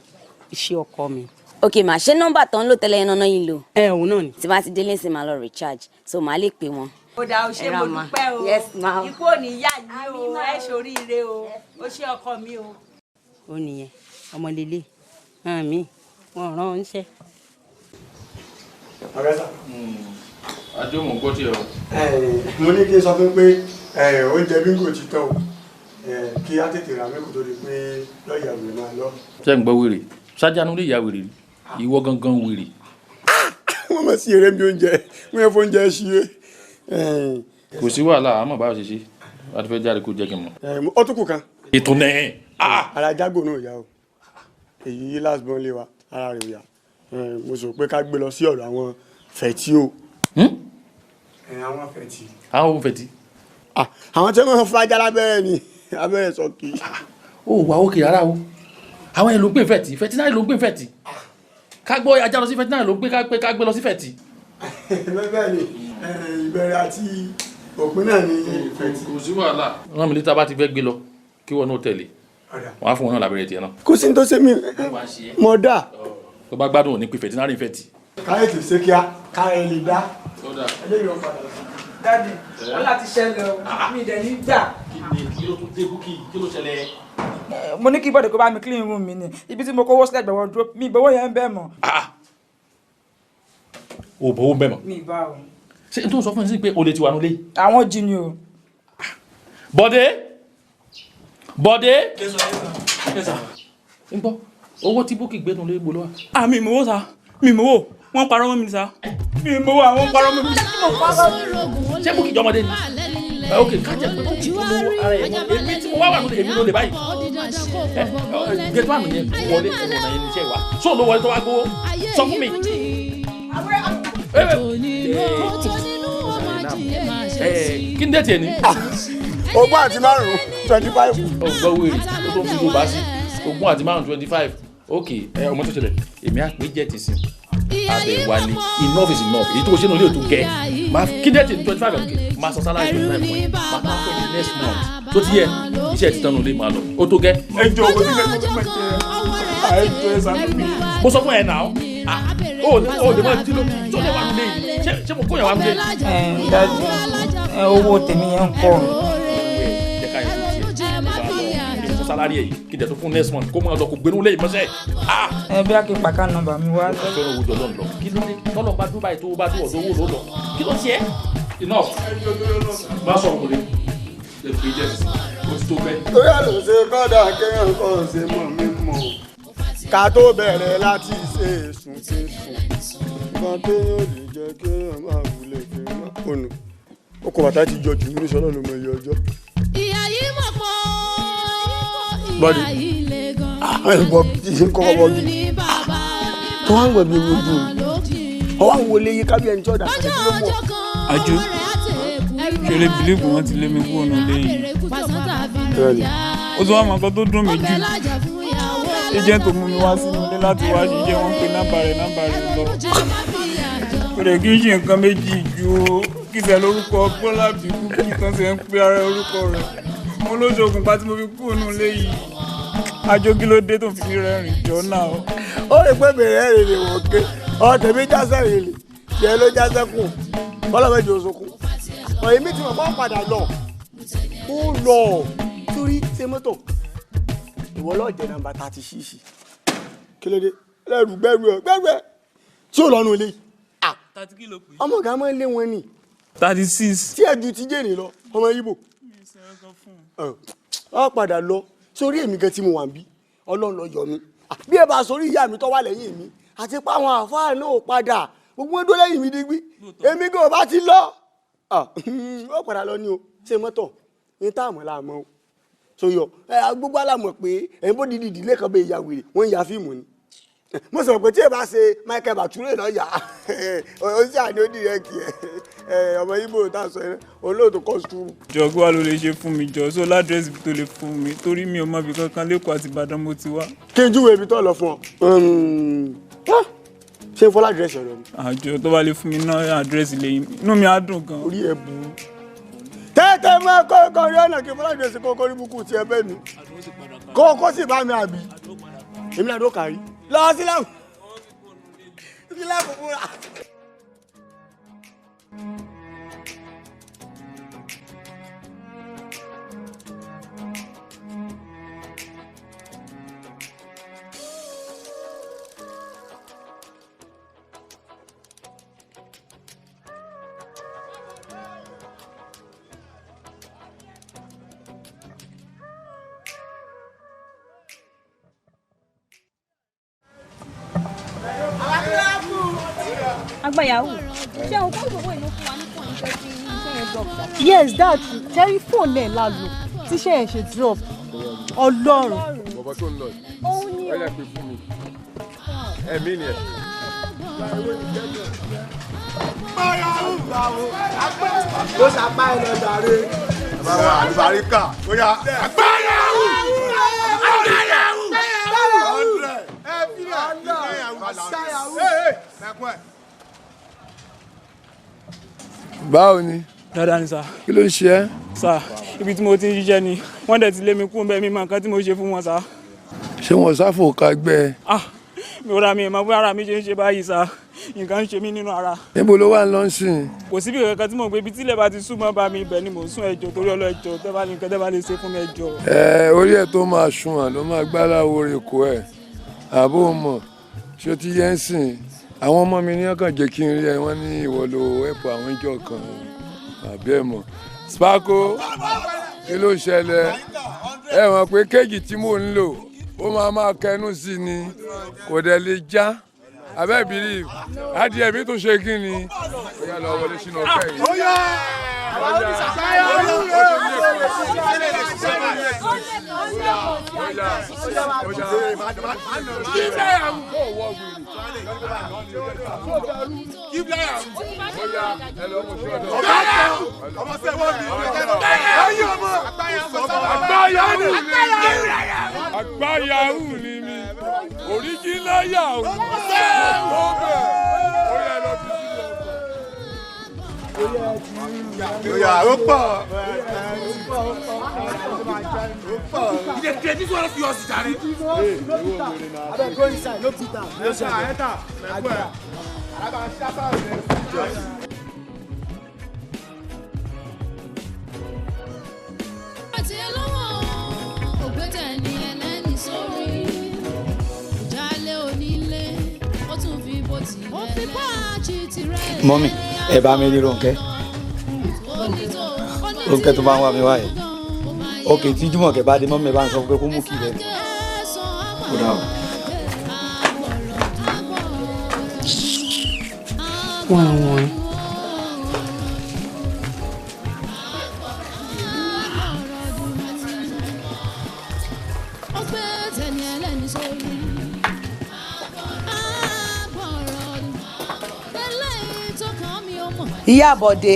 iṣẹ́ ọkọ mi. Ok mà, ṣé nọ́mbà tó ń lò tẹ́lẹ̀ yẹn náà yín lò? Ẹ òun náà ni. Tí bá ti délé sí máa lọ recharge, so màá lè pè wọ́n. Ó dáa, o ṣé, mo dúpẹ́ o. Yes ma. Ikú ò ní yá yín o, ẹ ṣoríire o, o ṣé ọkọ mi o. Ó nìyẹn, ọmọ lélẹ̀ hàn mí, wọn rán ọ níṣẹ́. Ọ̀rẹ́ sà. Ajé mò ń gbọ́ tiẹ̀ o. Mo ní kí n sọ fún pé oúnjẹ bíngò ti tán o, kí á tètè rà mí kó tó di pé lọ́ọ̀yà mi máa lọ. Ṣé ń gbọ́ wèrè? Ṣájánu lè ya wèrè rí, ìwọ gangan wèrè. Wọ́n mọ̀ sí eré mi oúnjẹ, wọ́n yẹ fún oúnjẹ ṣe é. Kò sí wàhálà, àmọ́ báwo ṣe ṣe wàá ti fẹ́ jáde kó jẹ́ kí n mọ̀. Ó tún kù kan. Ètò náà. Ara jágò náà yá o, èyí last born lé wa, ara rẹ̀ ò yá. Mo sọ pé ká gbé lọ sí ọ̀dọ̀ àwọn fẹ̀tí o. Àwọn fẹ̀tí. Àwọn fẹ̀tí. Àwọn tí wọ́n fún ajá lábẹ́rẹ́ ni abẹ́rẹ́ sọ kì í. Ó wà ókè rárá o, àwọn yẹn ló ń pè fẹ̀tí, fẹ̀tí náà ló ń pè fẹ̀tí. Ká gbọ́ ajá lọ sí fẹ̀tí náà ló ń pè ká gbé lọ sí fẹ̀tí. Bẹ́ẹ̀ ni, ìbẹ̀rẹ̀ àti òpin náà ni fẹ̀tí. Kò sí wàhálà. Rán mi létí bá ti fẹ́ gbé lọ kí wọn náà tẹ̀lé, wọn á fún wọn náà lábẹ́rẹ́ tiẹ̀ náà. Kò sí ní tó ṣe mí, mo dà. Tó bá gbádùn òní pé fẹ̀tí náà rí fẹ̀tí. Káyọ̀ tì ṣe kíá, káyọ̀ lè dá. Dádì, wọ́n láti ṣẹlẹ̀ o, mi dẹ̀ ní gbà. Kí ló tún dé Búkì, kí ló ṣẹlẹ̀? Mo ní kí Bọ̀dé kó bá mi clean room mi ni, ibi tí mo kówó sílẹ̀ gbẹ̀wọ̀ dúró, mi ìgbowó yẹn ń bẹ̀ mọ́. O bọ̀wọ́ ń bẹ̀ mọ́. Mi bá o. Ṣé n tó sọ fún mi sí pé o lè ti wà nulẹ̀? Àwọn jí ni o. Bọ̀dé! Bọ̀dé! Ń gbọ́, owó tí Búkì gbé nulẹ̀ gbolo wa. Mi ìmọ̀wó sa, mi ìmọ̀wó, wọ́n parọ́ mọ́ mi sa. Mi ìmọ̀wó, àwọn parọ́ mọ́ mi. Ṣé Búkì jọmọdé ni? Ok, kájẹ pé Búkì tó lówó ara ẹ̀ mọ́, èmi tí mo wá wà nílé èmi ló lè báyìí. Gẹ́tù àmì yẹn wọlé ẹ̀wọ̀n náà yẹn ní iṣẹ́ wa. Sọ ló wọlé tó wá gbówó? Sọ fún mi. Kí ni dẹ́tì ẹ̀ ní? 25, 25. Ọgbọ́n wèrè ó tó fi Yorùbá sí 25, 25. Ok, ọmọ tó ṣẹlẹ̀, èmi á pè jẹ́ ti sìn. Abẹ wálé, enough is enough. Èyí tó ṣe ní olè tó gẹ. Máa kí dẹ́tì ní 25, ok, máa san salary 25 fún ẹ. Máa máa fún ẹ ní next month. Tó ti yẹ, iṣẹ́ ti tán nulẹ̀ máa lọ. Ó tó gẹ́. Ẹ jọ owó sílẹ̀ tó fẹ́ jẹ. Ẹ jọ ẹ sàánú mi. Mo sọ fún ẹ náà. O lè máa jí ló tó lè wà nílé yìí. Ṣé mo kó yàn wá nílé? Ẹ dájú, owó tèmi yẹn ń kọ́. Jẹ́ ká yẹn tó tiẹ̀. Kí n sọ salary ẹ̀ yìí, kí n dẹ̀ tó fún next month kó máa lọ kó gbénú lé ìmọ̀ṣẹ́. Ẹ bí a kì í pàkà nọ́mbà mi wá. Ó fẹ́ràn owó jọ lọ́nà lọ. Kí ló dé? Tọ́lọ̀ bá dúbà ètò owó bá dúró ọ̀dọ̀ owó ló lọ. Kí ló tiẹ̀? Enough. Má sọ̀rọ̀ kò lè. Lè fi jẹ́ o ti tó bẹ́ẹ̀. Torí àlọ́ ṣe kọ́dà kéèyàn kọ́ ṣe mọ̀ mí mọ̀. Ká tó bẹ̀rẹ̀ láti ṣe èsùn kí sùn. Nǹkan téèyàn lè jẹ́ kéèyàn máa wulẹ̀ fi mọ́ ònà. Okò bàtà ti jọ jù mí ní sọ́nà ló mọ iye ọjọ́. Ìyá yìí mọ̀ pọ̀, Bọ́dì. ìyá yìí le gan. Ẹ̀gbọ́n ti ń kọ́kọ́ bọ́ bí. Tó wá ń wẹ̀ bí ojú mi. Ọwọ́ àwọn olè yìí kábíyẹ̀ ní tí ọ̀dà kí ló mọ̀. Àjò ṣeré bìlíìfù wọn ti lé mi kúrò nílé yìí. Ó tún wá mọ nǹkan tó dùn mí jù. Agent tó mú mi wá sínú ilé láti wá ṣiṣẹ́ wọn pé nọ́mbà rẹ̀ lọ. Kò dẹ̀ kí n ṣe nǹkan méjì ju Cookies ẹ̀ lórúkọ Bọ́lá bí Cookies tán ṣe ń pe ara orúkọ rẹ̀. Mo ló ṣokùnfà tí mo fi kúrò nínú ilé yìí. Àjọ kí ló dé tó fi mí rẹ́rìn jọ náà? Ó rí pé bèrè ẹ̀rìn lè wọ̀ ké. Ọ̀ tèmi jásẹ̀ rìn lè. Tiẹ̀ ló jásẹ̀ kù. Bọ́lá méjì oṣù kù. Ọ̀ èmi ti mọ̀ pé ó padà lọ. Ó lọ. Torí ṣe mọ́tò. Ìwọ lọ́ọ̀ jẹ́ nọ́mbà 36. Kí ló dé? Lẹ́rù gbẹ́rù ẹ̀ gbẹ́rù ẹ̀. Tí ò lọ́nu ilé yìí. Ọmọ ọ̀gá máa ń lé wọn ni. 36. Tí ẹ ju ti jèrè lọ, ọmọ Ìgbò. Ọ padà lọ sórí èmi gan tí mo wà ń bí. Ọlọ́run ló yọ mí. Bí ẹ bá sórí ìyá mi tó wà lẹ́yìn mi, àti pé àwọn àfáà náà ò padà. Gbogbo wọn dó lẹ́yìn mi digbí. Èmi gan ò bá ti lọ. Ó padà lọ ni o. Ṣé mọ́tò? Ní táàmù làmọ́ o. Sọyọ, gbogbo àlàmọ̀ pé ẹ̀yin bó didi ìdílé kan bẹ ìyá wèrè, wọ́n ń ya fíìmù ni. Mo sọ pé tí ẹ bá ṣe Michael Bature náà yá ó sì àní ó dìrẹ́ kì ẹ ọmọ Ìgbò tá a sọ yẹn olóòtú kọ́sítúmù. Jọ kí wàá ló lè ṣe fún mi jọ só ládírẹ́sì tó lè fún mi torí mi ò mọ ibì kankan lẹ́kọ̀ọ́ àti Ìbàdàn mo ti wá. Kí n júwe ibi tó lọ fún ọ. Ṣé fọlá àdírẹ́sì ọ̀rọ̀ mi. Àjọ tó bá lè fún mi náà àdírẹ́sì lẹ́yìn inú mi á dùn gan. Orí ẹ bu. Tẹ́tẹ́ máa kọ́ ọkọ̀ rí ọ̀nà kí fọlá àdírẹ́sì kókó rí búkú tiẹ̀ bẹ́ẹ̀ mi kókó sì bá mi àbí èmi náà ló kàrí lọ sílẹ̀ sílẹ̀ fúnra. Agbayawo, ṣé o kó gbogbo ìlú fún wa ní fóònù iṣẹ́ tí iṣẹ́ yẹn drop ṣá? Yes, that tẹ́rí fóònù ẹ̀ la lò tí iṣẹ́ yẹn ṣe drop. Ọlọ́run. Bọ̀bọ̀ tó ń lọ yìí, ó yẹ pé fún mi. Ẹ̀mí ni ẹ̀. Ó ṣàpá ẹ̀ lọ jàre. Bàbá àlùbáríkà, ó yá. Agbayawo! Agbayawo! Báwo ni. Dáadáa ni sá. Kí ló ń ṣe ẹ́. Sá, ibi tí mo ti ń ṣiṣẹ́ ni wọ́n dẹ̀ ti lé mi kúrò bẹ́ẹ̀ mi mọ nǹkan tí mo ṣe fún wọn sá. Ṣé wọn sáfò ká gbẹ ẹ. Ah, mi ò ra mi ìmọ̀ bóyá ara mi ṣe ń ṣe báyìí sá, nǹkan ń ṣe mí nínú ara. Níbo ló wà ń lọ sí? Kò síbi kankan tí mò ń gbé, ibi tílẹ̀ bá ti sú mọ́ bá mi ibẹ̀ ni mò ń sún ẹjọ́ torí ọlọ́ ẹjọ́ tẹ́ bá ní nǹkan tẹ́ bá lè ṣe fún mi ẹjọ́. Ẹ orí ẹ tó máa sun à ló máa gbára oore kó ẹ àbó mọ̀ ṣé o ti yẹ ń sìn àwọn ọmọ mi ní ọkàn jẹ́ kí n rí ẹ wọ́n ní ìwọ ló ẹ̀pọ̀ àwọn ìjọ kan àbí ẹ mọ̀ Sparko kí ló ṣẹlẹ̀ ẹ mọ̀ pé kéèjì tí mò ń lò ó máa máa kẹnu sí ni kò dẹ̀ lè já abẹ́ believe adìẹ mi tún ṣe kí ni ó yá lọ wọlé sínú ọkẹ yìí. Ó yá! Àgbáyàwó ni mi, original yahoo. Oya, ó pọ̀. You dey create this one for yours, jare. Abeg go inside, no put am. Enter, enter. Àti ẹlọ́wọ́ ògbẹ́tẹ̀ ni ẹlẹ́ni sórí. Ìjálẹ̀ onílé, ó tún fi bó tilẹ̀ lẹ́nu. Ó fi páàchì tirẹ̀. Mọ́mì, ẹ bá mi rí Rónkẹ́. Rónkẹ́ tó bá ń wá mi wáyé. Ok, tí Jùmọ̀kẹ́ bá dé, mọ́mì bá ń sọ pé kó mú kí rẹ̀. Ó dà o. Wọ́n wọ́n. Ìyá Bọ̀dé,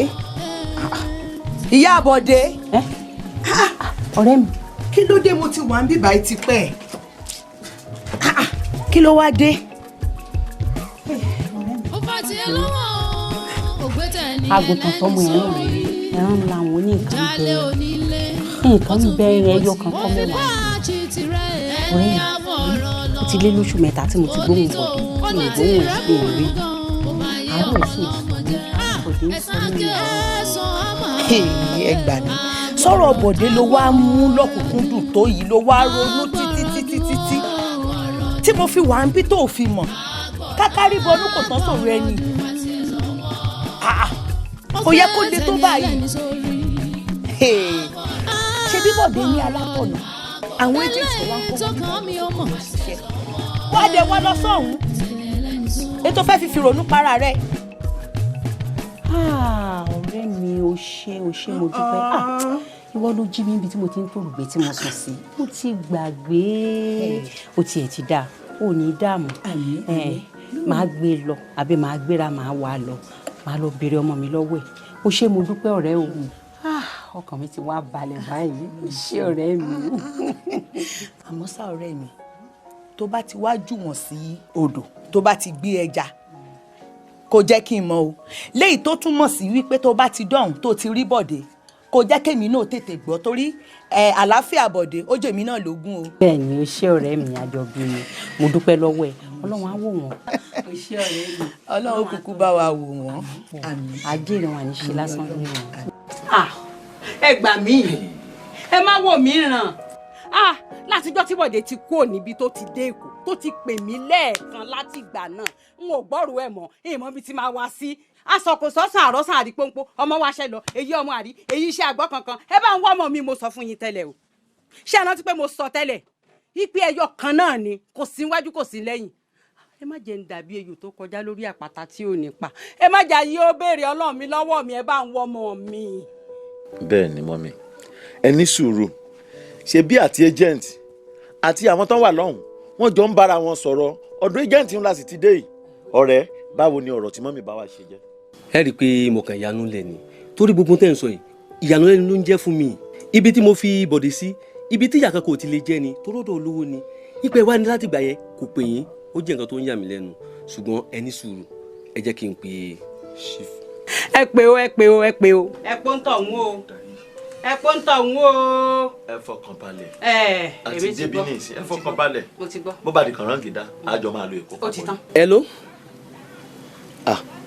Ìyá Bọ̀dé. Ọ̀rẹ́ mi. Kí ló dé mo ti wà ń bíbá yìí tipẹ́? Kí ló wá dé? Ó fà tiẹ̀ lọ́wọ́ ògbẹ́tẹ̀ Àgùntàn tọmọ ẹran rẹ ẹran ńlá wọn ní nǹkan bẹ nǹkan bẹ ẹyọ kan kọ́ mẹ́wàá. Ọ̀rẹ́ mi, ó ti lé lóṣù 3 tí mo ti gbóhùn Bọ̀dé, mi ò gbóhùn ẹ̀ sí rí. Àárọ̀ ẹ̀ sì ń sọ mí, Bọ̀dé ń sọ mí ní Ẹ gbà mí, sọ̀rọ̀ Bọ̀dé ló wá mú lọ́kùnkúndùn tó yìí, ló wá ronú títí títí títí tí mo fi wà ń bí tó fi mọ̀ kákárí bọnú kò tán sọ̀rọ̀ ẹni. Kò yẹ kó le tó báyìí. Ṣé bí Bọ̀dé ní alátọ̀nà àwọn agent tó wá ń kó wọn ṣiṣẹ́ wá dé wá lọ sọ́hún ètò fẹ́ fi ronú para rẹ̀. Ọ̀rẹ́ mi, o ṣé o ṣé, mo dúpẹ́. Ìwọ ló jí mi níbi tí mo ti ń tòrùgbé tí mo sùn sí, mo ti gbàgbé. O tiẹ̀ ti dáa, ò ní dààmú. Màá gbé lọ àbí màá gbéra, màá wà lọ, màá lọ béèrè ọmọ mi lọ́wọ́ ẹ̀. O ṣé, mo dúpẹ́ ọ̀rẹ́ o. Ọkàn mi ti wá balẹ̀ báyìí. O ṣé ọ̀rẹ́ mi. Àmọ́ ṣá ọ̀rẹ́ mi, tó bá ti wá jù wọ́n sí odò, tó bá ti gbé ẹja, kò jẹ́ kí n mọ̀ o. Léyìí tó túmọ̀ sí wípé tó bá ti dọ̀hún tó ti rí Bọ̀dé, kò jẹ́ kémi náà tètè gbọ́, torí àlàáfíà Bọ̀dé ó jẹ́ èmi náà lógún o. Bẹ́ẹ̀ ni, o ṣé ọ̀rẹ́ mi, àjọbí mi, mo dúpẹ́ lọ́wọ́ ẹ. Ọlọ́run á wò wọ́n. O ṣé ọ̀rẹ́ mi. Ọlọ́run kúkú bá wa wò wọ́n. Ajé ìrìn wà ní ṣe lásán lórí wọn. Ẹ gbà mí, ẹ má wò mí ràn. Látijọ́ tí Bọ̀dé ti kúrò níbi tó ti dé Èkó, tó ti pè mí lẹ́ẹ̀kan láti ìgbà náà, n ò gbọ́rò ẹ̀ mọ́, èèmọ́ bíi ti máa wá sí. Aṣọ kò sọ́sàn àrọ́sàn àrí pọ́npọ́, ọmọ wa ṣẹ lọ, èyí ọmọ àrí, èyí iṣẹ́ àgbọ̀ kankan. Ẹ bá ń wá ọmọ mi, mo sọ fún yín tẹ́lẹ̀ o. Ṣé ẹ rántí pé mo sọ tẹ́lẹ̀? Ìpè ẹyọ kan náà ni, kò sí níwájú kò sí lẹ́yìn. Ẹ má jẹ́ ń dàbí ejò tó kọjá lórí àpáta tí ò ní pa. Ẹ má jà yí ó béèrè Ọlọ́run mi lọ́wọ́ mi, ẹ bá ń wọ́ ọmọ mi. Bẹ́ẹ̀ ni mọ́mi, ẹ ní sùúrù. Ṣe bí àti agent àti àwọn tó wà lọ́hùn wọ́n jọ ń bára wọn sọ̀rọ̀. Ọ̀dọ̀ agent ńlá sì ti dé yìí. Ọ̀rẹ́, báwo ni ọ̀rọ̀ tí mọ́mì bá wa ṣe jẹ́? Ẹ rí i pé mo kàn yanu lẹ̀ ni, torí gbogbo tẹ́ ń sọ yìí ìyanu lẹ́nu ló ń jẹ́ fún mi. Ibi tí mo fi Bọ̀dé sí, ibi tí ìyá kan kò ti lè jẹ́ ni, toródò olówó ni. Ìpè wá ní láti gbà yẹn kò pè yín, ó jẹ́ nǹkan tó ń yà mí lẹ́nu. Ṣùgbọ́n ẹ ní sùúrù, ẹ jẹ́ kí n pè chief. Ẹ pè o, ẹ pè o, ẹ pè o. Ẹ pọ́ ń tọ̀ ń o, ẹ pọ́ ń tọ̀ ń o. Ẹ fọkàn balẹ̀. Àti débi ní ìsìn, ẹ fọkàn balẹ̀. Mo ti gbọ́. Bó bá di kànrán gidá, àjọ máa lo Èkó. Ó ti tán. Hello?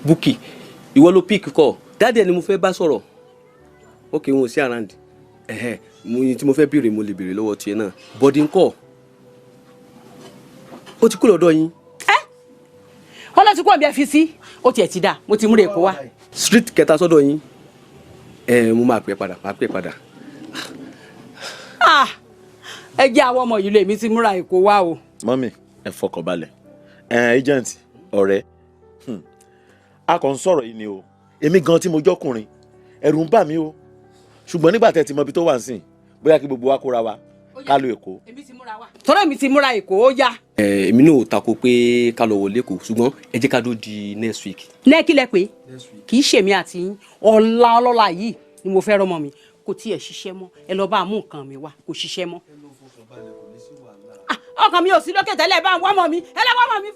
Bukky, ìwọ ló pick call. Dáàdì ẹ ni mo fẹ́ bá sọ̀rọ̀. Ok, wọn ò sí around. Mo ní tí mo fẹ́ béèrè, mo lè béèrè lọ́wọ́ tiẹ̀ náà. Bọ̀dé ńkọ́? Ó ti kú lọ́dọ̀ yín. Wọ́n lọ ti kú ọ̀bí ẹ fi sí. Ó tiẹ̀ ti dà, mo ti múra Èkó wá. Street kẹta sọ́dọ̀ yín. Mo máa pè padà, máa pè padà. Ẹ jẹ́ àwọn ọmọ yìí lè mi ti múra Èkó wá o. Mọ́mì, ẹ fọkàn balẹ̀. Agent, ọ̀rẹ́, a kàn ń sọ̀rọ̀ yìí ni o. Èmi gan tí mo jọ́kùnrin, ẹ̀rù ń bà mí o. Ṣùgbọ́n nígbà tẹ́ ti mọ ibi tó wà ń sìn, bóyá kí gbogbo wa kóra wa ká lọ Èkó. Tọ́lá mi ti múra Èkó, ó yá. Èmi náà ò tako pé ká lọ wọlé Èkó, ṣùgbọ́n ẹ jẹ́ ká dó di next week. Nẹ́ẹ̀kí lẹ pé kì í ṣèmi àti yín, ọ̀la ọlọ́la yìí ni mo fẹ́ rọ́mọ mi. Kò tiẹ̀ ṣiṣẹ́ mọ́, ẹ lọ bá a mú nǹkan mi wá, kò ṣiṣẹ́ mọ́. Ọkàn mi ò sí lókè tẹ́lẹ̀, bá ń wá ọmọ mi, ẹ lọ wá ọmọ mi.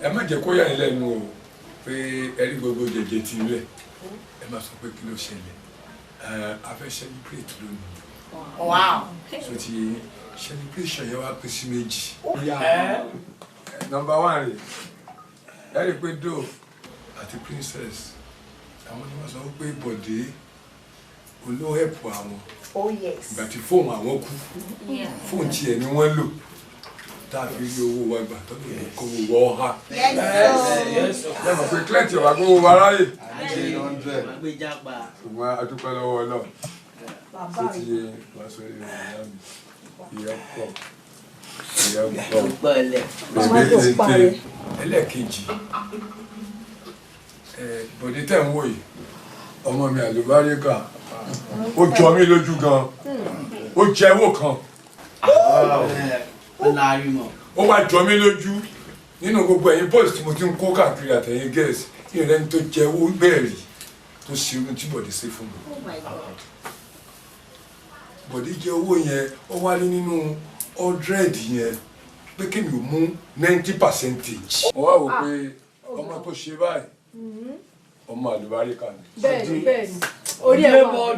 Ẹ má jẹ́ kó yà yín lẹ́nu o pé ẹ rí gbogbo jẹjẹ ti rẹ̀, ẹ má sọ pé kí ló ṣẹlẹ̀. A fẹ́ celebrate lónìí. Wow. So ti celebration yẹn wá pín sí méjì. Number one rè ẹ rí i pé Dove àti Princess àwọn ni wọ́n sọ pé Bọ̀dé olóhẹ̀pù àwọn. Oh yes. Ìgbà tí fóònù àwọn kú, fóònù tiẹ̀ ni wọ́n lò tá a fi rí owó wa gbà tó lè kó owó ọha. Ẹ mọ̀ pé clement ọ̀wá kó owó wa ráyè. Ṣùgbọ́n a dúpẹ́ lọ́wọ́ Ọlọ́run. Ṣé ti yẹ wá sórí ìyá mi? Ìyá pọ̀. Ìyá pọ̀. Bèbè tètè. Ẹlẹ́ẹ̀kejì, Bọ̀dé tẹ̀ ń wò yìí, ọmọ mi àlùbáríkà, ó jọ mí lójú gan, ó jẹ́wọ́ kan. Ó wá jọ mí lójú nínú gbogbo ẹ̀yin boys tí mo ti ń kó káàkiri àtẹ̀yìn girls, ìrẹ́ni tó jẹ́wọ́ bẹ́ẹ̀ rí tó ṣe irun tí Bọ̀dé ṣe fún mi. Bọ̀dé jẹ owó yẹn, ó wá ní nínú 100 yẹn pé kémi ò mú 90%. Mo wá wò pé ọmọ tó ṣe báyìí, ọmọ àlùbáríkà ni. Bẹ́ẹ̀ni, bẹ́ẹ̀ni, orí ẹ̀ wà.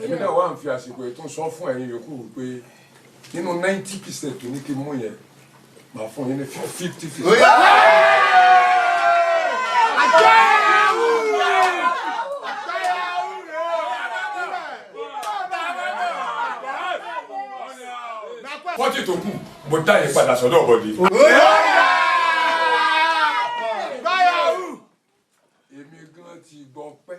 Èmi náà wà ń fi àsìkò ètò sọ fún ẹ̀yin yòókù pé nínú 90% tó ní kí n mú yẹn, màá fún yín ní 50%. 40 tó kù, mo dá yẹn padà sọ́dọ̀ Bọ̀dé. Èmi gan ti gbọ́ pẹ́.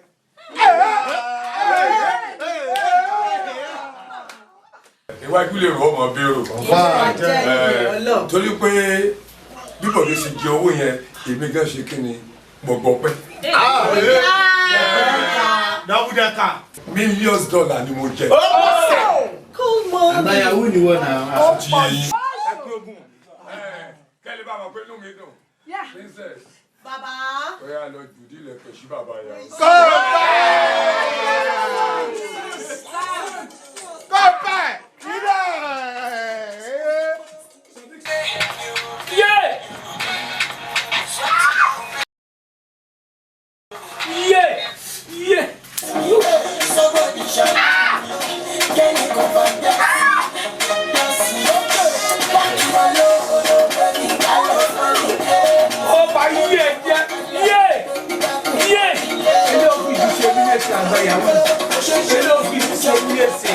Iwájú lè rọ ọmọ bírò. Torí pé bí Bọ̀dé ṣe jẹ owó yẹn, èmi gan ṣe kí ni mo gbọ́ pẹ́. Millions dollar ni mo jẹ. Àgbáyàwó ni wọ́n náà. Ó ti yé yín. Kẹ́lẹ́ bá mọ̀ pé inú mi dùn. Princess. Bàbá. Ó yá lọ jùdí ilẹ̀kẹ̀ sí bàbá yà. Kọ́pẹ́! Ilé! Yé! Yé! Yé! Ó bá yí ẹ jẹ. Yé! Yé! Ilé òfin ti ṣe mí léṣe àgbáyàwó. Ilé òfin ti ṣe mí léṣe.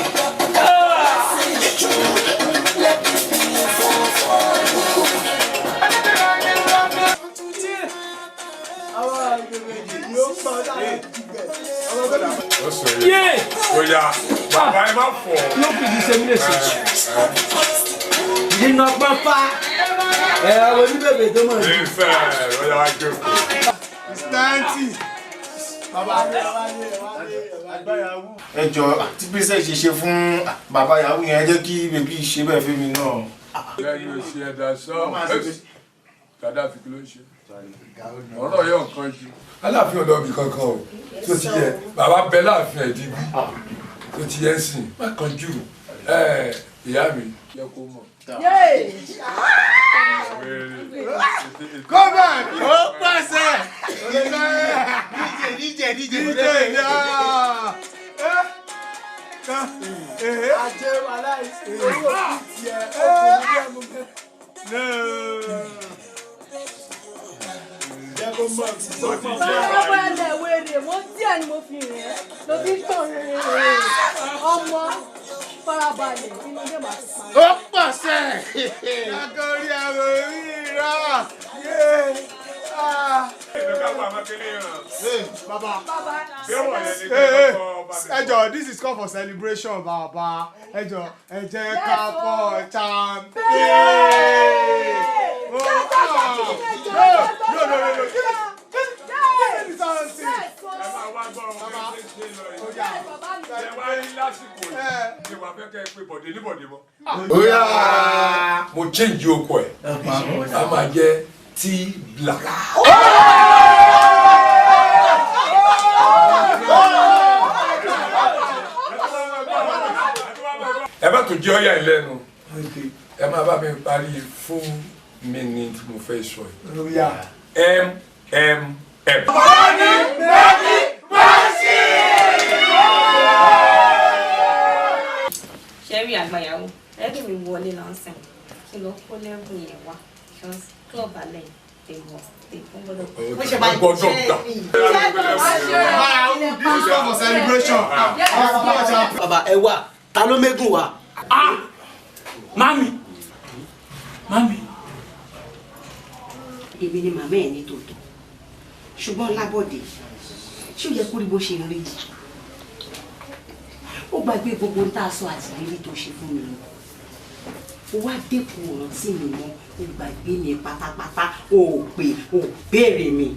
Yé! Ó yá, bàbá ẹ má fọ̀. Ilé òfin ti ṣe mí léṣe. Nínú pápá ẹ àwọn oníbèbè tó mọ̀ ní. Ìfẹ́ ó yá wá jókòó. 90. Bàbá. Ẹ jọ tí princess ṣe ṣe fún bàbá yahoo yẹn, ẹ jẹ́ kí bèbí ṣe bẹ́ẹ̀ fún mi náà. Lẹ́yìn oṣù ẹ̀dá sọ, Kàdáfì kí ló ń ṣe? Ọ̀rọ̀ yóò kan ju. Aláàfin ọ̀dọ́ mi kankan o, tó ti yẹ, bàbá bẹ láàfin ẹ̀ digbí, tó ti yẹ sìn, má kan jù. Ìyá mi, yẹ kó mọ̀. Go back! Ó pàṣẹ! DJ DJ DJ. Ajé aláìsí owó kìí tiẹ̀ ó kò ní bí ẹmu bẹ́ẹ̀. Jẹ́ kó mọ̀ sí sọ́kàn. Farabalẹ̀ wèrè, mo díẹ̀ ni mo fi rìn ẹ́, ló fi ń tàn rìn rìn. Ọmọ farabalẹ̀ inú ilé màá ti parí. Ó pàṣẹ! Akọrí àwọn orí rà. Baba. Ẹ jọ̀ọ́, this is call for celebration, baba. Ẹ jọ̀ọ́, ẹ jẹ́ ká pọ̀ champagne. Oh, no, no, no, no. Give me something. Ẹ máa wá gbọ́ ọmọ ẹgbẹ́ ṣe lọ yìí. Ẹ wá rí lásìkò yìí. Ṣé wàá fẹ́ kẹ́ ẹ pé Bọ̀dé ní Bọ̀dé mọ́? Mo change okò ẹ̀. A máa jẹ́ T Black. Ẹ bá tún jẹ́ ọ̀yà ìlẹ́nu. Ẹ máa bá mi parí fún mi ní tí mo fẹ́ sọ yìí. M M M. Mọ́ni mọ́ni mọ́sí. Ṣé rí àgbàyàwó? Ẹbí mi wọlé lọ́sìn kí lọ kó lẹ́bùn yẹn wá because club alẹ́ they must they gbọ́dọ̀. Wọ́n gbọ́dọ̀ gbà. This is call for celebration. Bàbá ẹ wà, ta ló mégùn wa? Mami! Mami! Èmi ni màmá ẹ̀ ní tòótọ́, ṣùgbọ́n Lábọ̀dé, ṣé ó yẹ kó rí bó ṣe ń rí yìí? Ó gbàgbé gbogbo ohun tá a sọ àti ìrírí tó ṣe fún mi lọ. Ó wá dẹ́kun ọ̀rọ̀ sí mi mọ́, ó gbàgbé mi pátápátá, ó pè, ó béèrè mi.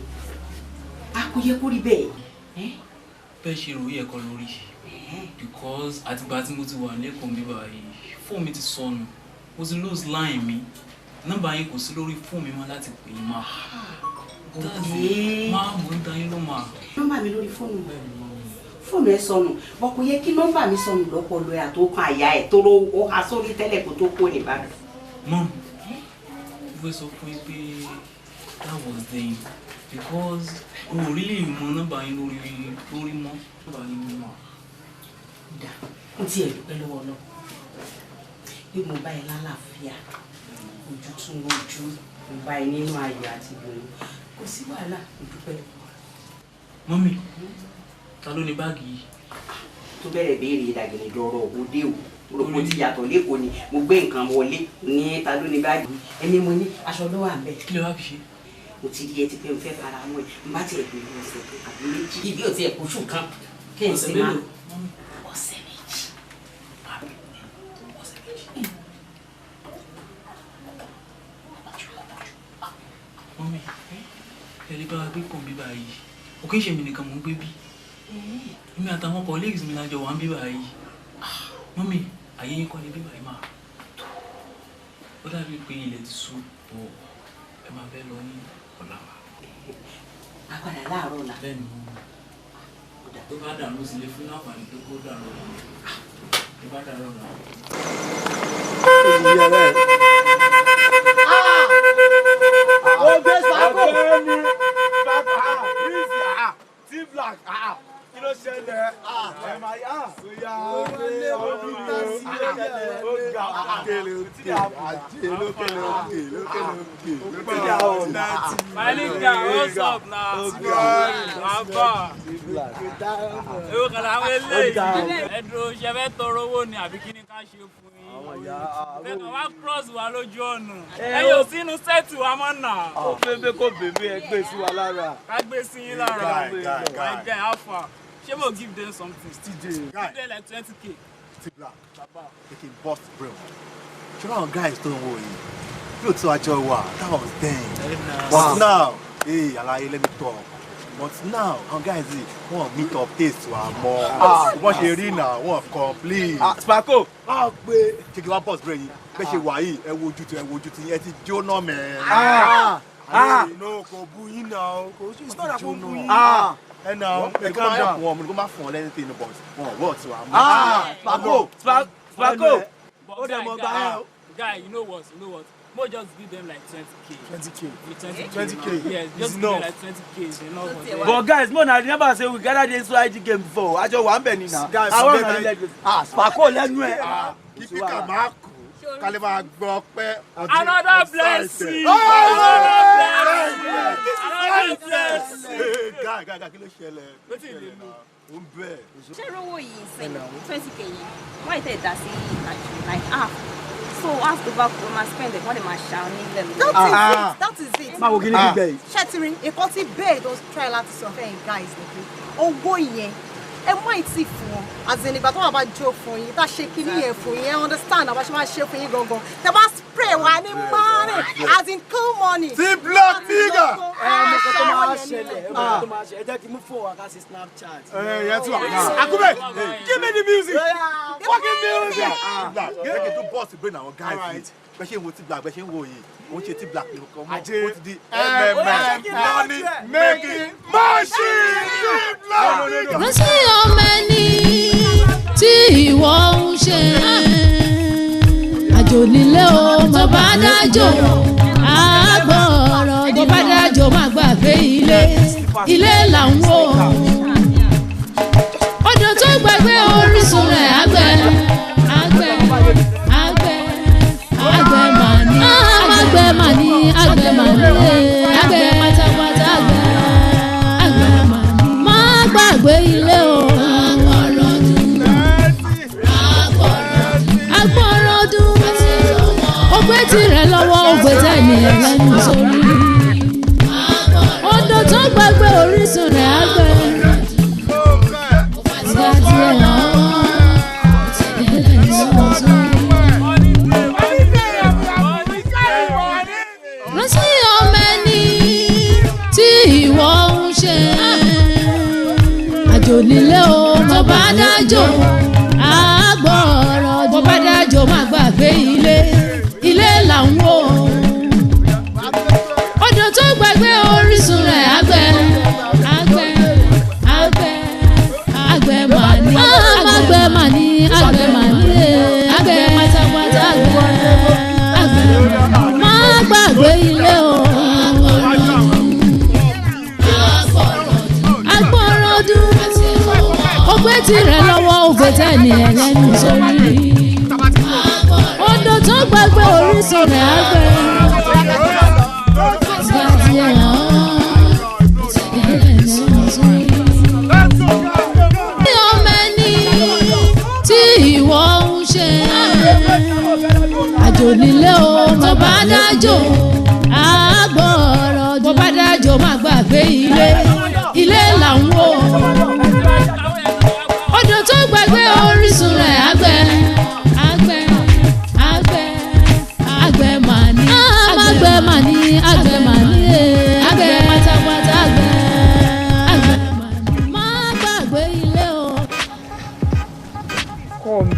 A kò yẹ kó rí bẹ́ẹ̀. Bẹ́ẹ̀ ṣe ròyìn ẹ̀kọ́ lórí because àtìgbà tí mo ti wà lẹ́kọ̀ọ́ mi báyìí, fóònù mi ti sọnù, mo ti lose line mi, nọ́mbà yín kò sí lórí fóònù mi mọ́ láti pè é mà. Bọ̀dé. Máa mò ń da yín ló mà. Nọ́mbà mi lórí fóònù mi. Fóònù ẹ sọnù, bọ́ kò yẹ kí nọ́mbà mi sọnù lọ́pọ̀lọ́ ẹ̀ àtòkàn àyà ẹ̀ tó ó ha sórí tẹ́lẹ̀ kó tó kó nìbàdàn. Mom, mo fẹ́ sọ fún yín pé that was then because o ò really mọ nọ́mbà yín lórí mọ́ nọ́mbà yín mọ́. Dà, mo tiẹ̀ dúpẹ́ lọ́wọ́ lọ bí mo bá ẹ lálàáfíà, ojú tún ojú, mo bá ẹ nínú ayọ̀ àti ìdùnnú, kò sí wàhálà, mo dúpẹ́. Mummy, ta ló ní báàgì yìí? Tó bẹ̀rẹ̀ béèrè ìdàgìrì dọ̀rọ̀ òde o, rògbò ti yàtọ̀ lẹ́kọ̀ọ́ ni mo gbé nǹkan wọlé ní ta ló ní báàgì, ẹni mo ní aṣọ ló wà bẹ́ẹ̀. Kí ló wá fi ṣe? Mo ti rí ẹ ti pé mo fẹ́ fara mọ́ ẹ, n bá tiẹ̀ gbé ọ̀sẹ̀ kan àbí méjì, ibi ò tiẹ̀ kóṣù kan kí n sì máa ọ̀sẹ̀ méjì. Mummy, ẹ lè bá wa gbé kàn bí báyìí, kò kí n ṣe mi nìkan mò ń gbé bí. Èmi àtàwọn colleagues mi lájọ wà ń bí báyìí. Mummy, àyè yín kọ́ ni bí báyìí máa. Ó dàbí pé ilẹ̀ ti ṣú bọ̀, ẹ máa fẹ́ lọ ní ọ̀la wa. A padà láàárọ̀ ọ̀la. Bẹ́ẹ̀ni, tó bá dàrú sí lè fún láǹfààní pé kó dàrú ọ̀la. Tó bá dàrú ọ̀la. Obe Sako. T-Black, kí ló ṣẹlẹ̀? Ẹ máa yá. Oya obe obi ó ga òkèlè òkè àjẹ lókèlè òkè lókèlè òkè lókèlè òkè. My nigga, what's up now? Bàbá. Ewu kan làwọn eléyìí. Ẹ dúró, ṣe fẹ́ tọrọ owó ni àbí kí ni ká ṣe fún yín? Bẹ́ẹ̀ kan wá cross wa lójú ọ̀nà. Ẹ yóò sínú sẹ́ẹ̀tì wa mọ́ nà. Ó bébé kó bébé ẹ gbé sí wa lára. Ká gbé sí yín lára. My guy, how far? Ṣé mo give them something? TJ. Give them like 20K. T-Black, they can bust brain. Ṣé àwọn guys tó ń wo yìí? Lóòótọ́ àjọ wa, that was then. But now, hey, alaye, let me talk. But now, àwọn guys yìí, wọ́n meet up taste wa mọ́. Wọ́n ṣe rí náà, wọ́n complete. Sparko. Wọ́n pe ṣé kí wọ́n bust brain yìí? Bẹ́ẹ̀ ṣe wà yìí, ẹ wo ojú ti, ẹ wo ojú ti, ẹ ti jóná mẹ́. No, kò bu yín náà, kò sí ìsọ̀rọ̀ kò bu yín. Ẹ náà, ẹ calm down. Wọ́n mú kó má fún ọ lẹ́yìn tí inú but wọ́n wọ́ ti wà mọ́. Sparko, Sparko, ó dẹ̀ mọ̀ gbà ẹ́ o. Guy, you know what? You know what? Mo just give them like 20K. 20K. 20K. 20K. Yes, just give them like 20K. It's enough for them. But guys, mo na remember say we gather dey inside the game before. Àjọ wà ń bẹ̀ ni na. Guys, Àwọn ọ̀nà ilẹ̀ ah Sparko lẹ́nu ẹ̀. Kí píkà máa kú, kálí máa gbọ́ pé. Another blessing. Another blessing. Another blessing. Guy, guy, guy, kí ló ṣẹlẹ̀? Wetin you dey do? Ó ń bẹ̀. Ṣé rówó yìí sìn 20K yìí wọ́n ì tẹ̀ dá sí ìlàjì like half, so half tó bá kú ó máa spend ẹ̀ wọ́n lè máa ṣá nílẹ̀ mi. That is it, that is it. Máa wo kí ní gbígbẹ yìí. Ṣé ti rí nǹkan tí bẹ́ẹ̀ tó try láti sọ fẹ́yìn guys ni pé owó yẹn ẹ mọ ìtì fún wọn, as in ìgbà tó wà bá jó fún yín, tá a ṣe kíní yẹn fún yín, ẹ understand àbá ṣe máa ṣe fún yín gangan, tẹ bá spray wa ní money, as in cool money. T-Black nigga. Ẹ mọ kó tó máa ṣẹlẹ̀, ẹ mọ kó tó máa ṣẹlẹ̀, ẹ jẹ́ kí n mú fóònù wa ká ṣe Snapchat. Ẹ yẹn tún wà. Akube, give me the music. Fucking music. T-Black, jẹ́ kí n tún bust brain àwọn guys yìí. Bẹ́ẹ̀ ṣe ń wo T-Black, bẹ́ẹ̀ ṣe ń wo yìí, ó ń ṣe T-Black nìkan mọ́, ó ti di MMM money making machine. T-Black. Rántí ọmọ ẹni tí ìwọ ń ṣe àjò nílé o, tó bá dájò àgbọ̀rọ̀, tó bá dájò má gbàgbé ilé, ilé là ń wò. Odò tó gbàgbé orísun rẹ̀ àgbẹ̀ àgbẹ̀ àgbẹ̀ àgbẹ̀ mà ní àgbẹ̀ mà ní àgbẹ̀ mà ní àgbẹ̀ pátápátá àgbẹ̀ àgbẹ̀ mà ní má gbàgbé ilé o. Agbọ́rọ̀dún ó gbé tirẹ̀ lọ́wọ́, ó gbé tẹ̀lé lẹ́nu sórí. Odò tó gbàgbé orísun rẹ̀ á gbẹ. Ìgbà tí ẹ̀ lọ́wọ́ rántí ọmọ ẹni tí ìwọ ń ṣe àjò nílé o, tó bá dájò àgbọ̀rọ̀, tó bá dájò má gbàgbé ilé, ilé là ń wò. Odò tó gbàgbé orísun rẹ̀ àgbẹ̀ àgbẹ̀ àgbẹ̀ àgbẹ̀ tirẹ̀ lọ́wọ́, ó gbé tẹ̀lé ẹlẹ́nu sórí. Odò tó gbàgbé orísun rẹ̀ á gbẹ. Gbà tiẹ̀ hàn ẹlẹ́nu sórí. Ní ọmọ ẹni tí ìwọ ń ṣe àjò nílé o, tó bá dájò àgbọ̀rọ̀, bó bá dájò má gbàgbé ilé, ilé là ń wò. Odò tó gbàgbé orísun rẹ̀ àgbẹ̀, àgbẹ̀, àgbẹ̀, àgbẹ̀ mà ní, àgbẹ̀ mà ní, àgbẹ̀ mà ní, àgbẹ̀ pátápátá, àgbẹ̀, àgbẹ̀ mà ní, má gbàgbé ilé o. Kọ́ mi.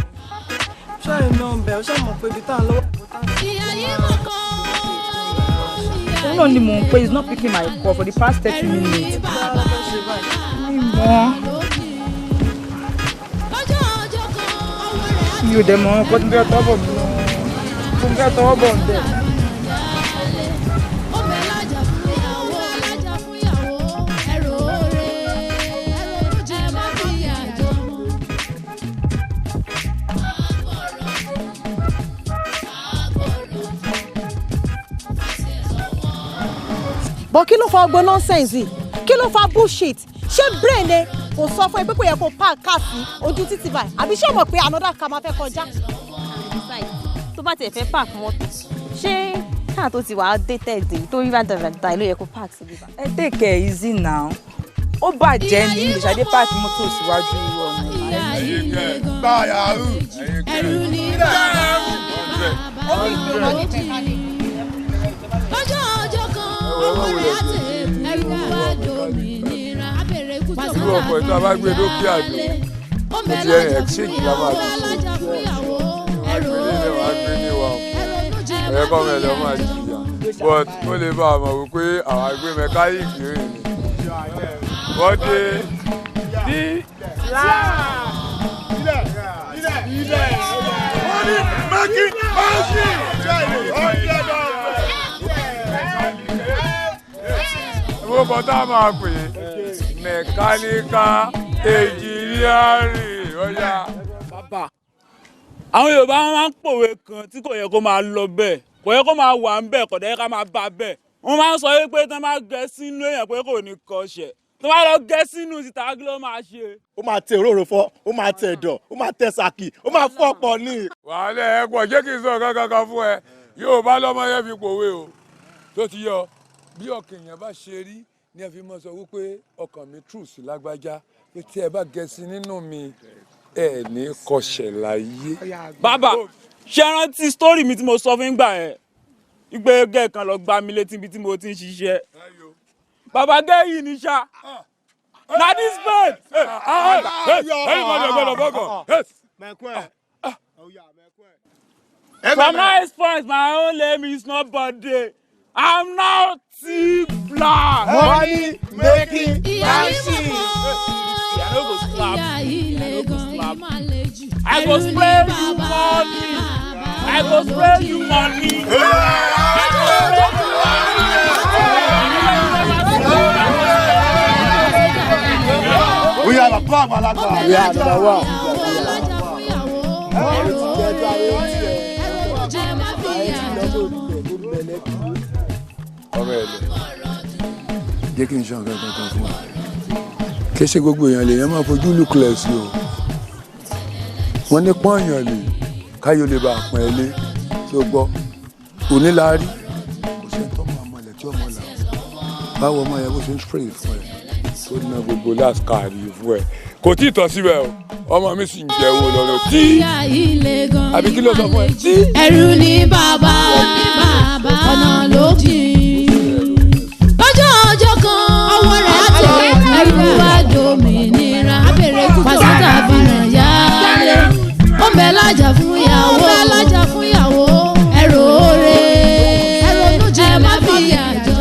Ṣáà iná ń bẹ̀, ó ṣáà mọ̀ pé ibi tá à ń lọ́wọ́. Ìyá yìí mọ̀ kọ́. Òun náà ni mò ń pè, he's not picking my call for the past 30 minutes. Mi mọ̀. Mi ò dẹ̀ mọ̀ ọ́n kó tí mo fẹ́ tọ́ bọ̀ mi lọ. Tí mo fẹ́ tọwọ́ bọ̀ ń bẹ̀. But kí ló fa ọgbọ́n nonsense yìí? Kí ló fa bullshit? Ṣé brain ẹ kò sọ fún ẹ pé kò yẹ kó park car sí ojú títì báyìí? Àbí ṣé o mọ̀ pé another car máa fẹ́ kọjá? Besides, tó bá tiẹ̀ fẹ́ park mọ́tò, ṣé káà tó ti wà outdated yìí tó rí rádaràda ló yẹ kó park síbí bá? Ẹ take it easy now. Ó bàjẹ́ ní ìṣàdé park mọ́tò síwájú ọ̀nà. Ẹrù ní bàbá lọ́jọ́ ọjọ́ kan ọwọ́ rẹ̀ á tẹ̀ ẹrù wá dòmìnira. Irú ọkọ̀ tó a bá gbé dókè àdó, ó ti ẹ̀ exchange la máa fi ṣe. Àgbélé lè wá gbé ní wa o. Ẹ̀yẹ́ kọ́ mi lọ́ máa jìyà. But ó lè bá a mọ̀ wípé àwọn àgbé mẹkáníìkì rìn ni. Wọ́n dé ní. Owó kan tá a máa pè é mẹkáníkà engineering ọjà. Bàbá, àwọn Yorùbá wọn máa ń pòwe kan tí kò yẹ kó máa lọ bẹ́ẹ̀, kò yẹ kó máa wà ń bẹ́ẹ̀, kò dẹ̀ yẹ ká máa bá bẹ́ẹ̀. Wọ́n máa ń sọ wípé tí wọ́n bá gẹ sínú èèyàn pé kò ní kọsẹ̀, tí wọ́n bá lọ gẹ sínú síta kí ló máa ṣe? Ó máa tẹ òróró fọ́, ó máa tẹ ẹ̀dọ̀, ó máa tẹ sàkì, ó máa fọ́ pọ̀ ní. Wàhálà ẹ pọ̀, jẹ́ kí n sọ nǹkan kankan fún ẹ. Yorùbá lọ́mọ yẹn fi pòwe o, tó ti yọ bí ọkàn èèyàn bá ṣe rí ni ẹ fi mọ sọ wípé ọkàn mi true sí lágbájá, pé tí ẹ bá gẹ̀ẹ́sì nínú mi ẹ ní kọsẹ̀ láyé. Bàbá, ṣé rántí story mi tí mo sọ fún gbà yẹn? Ìgbé gẹ́ kan lọ gbá mi létí ibi tí mo ti ń ṣiṣẹ́. Bàbá gẹ́ yìí ní ṣá. Na this man. Ẹ̀yin gbọ́dọ̀ bọ́kàn. From now point, my own name is not Bode. I'm now T Black. Money making dancing. I no go slap. I no go slap. I go spray you money. I go spray you money. I go spray you money. We are the club, Alagba. We are number one. Ọmọ ẹ lẹ jẹ́ kí n sọ nǹkan kankan fún wa. Kì í ṣe gbogbo èèyàn lèèyàn máa fojú lùkìlẹ̀ sí o. Wọ́n ní pọ́nyàn lè káyọ̀ lè bá àpọ̀n ẹ lé tí ó gbọ́. Òní la rí, kò sẹ́ni tó máa mọlẹ̀ tí ọmọ là ó. Báwo ọmọ yẹn bó ṣe ń spray fún ẹ tó ná gbogbo last card yìí fún ẹ. Kò tí ì tán síbẹ̀ o, ọmọ mi sì ń jẹ́ owó lọ́dọ̀ tí. Àbí kí ló sọ fún ẹ? Tí. Ẹrù ní bàbá, ọ̀nà ló jìn. Lọ́jọ́ ọjọ́ kan ọwọ́ rẹ̀ á tẹ̀ ẹrù wá dòmìnira. Pàṣítà fìràn yálé. Ó ń bẹ lájà fún ìyàwó. Ẹrù oore. Ẹ má fi àjọ.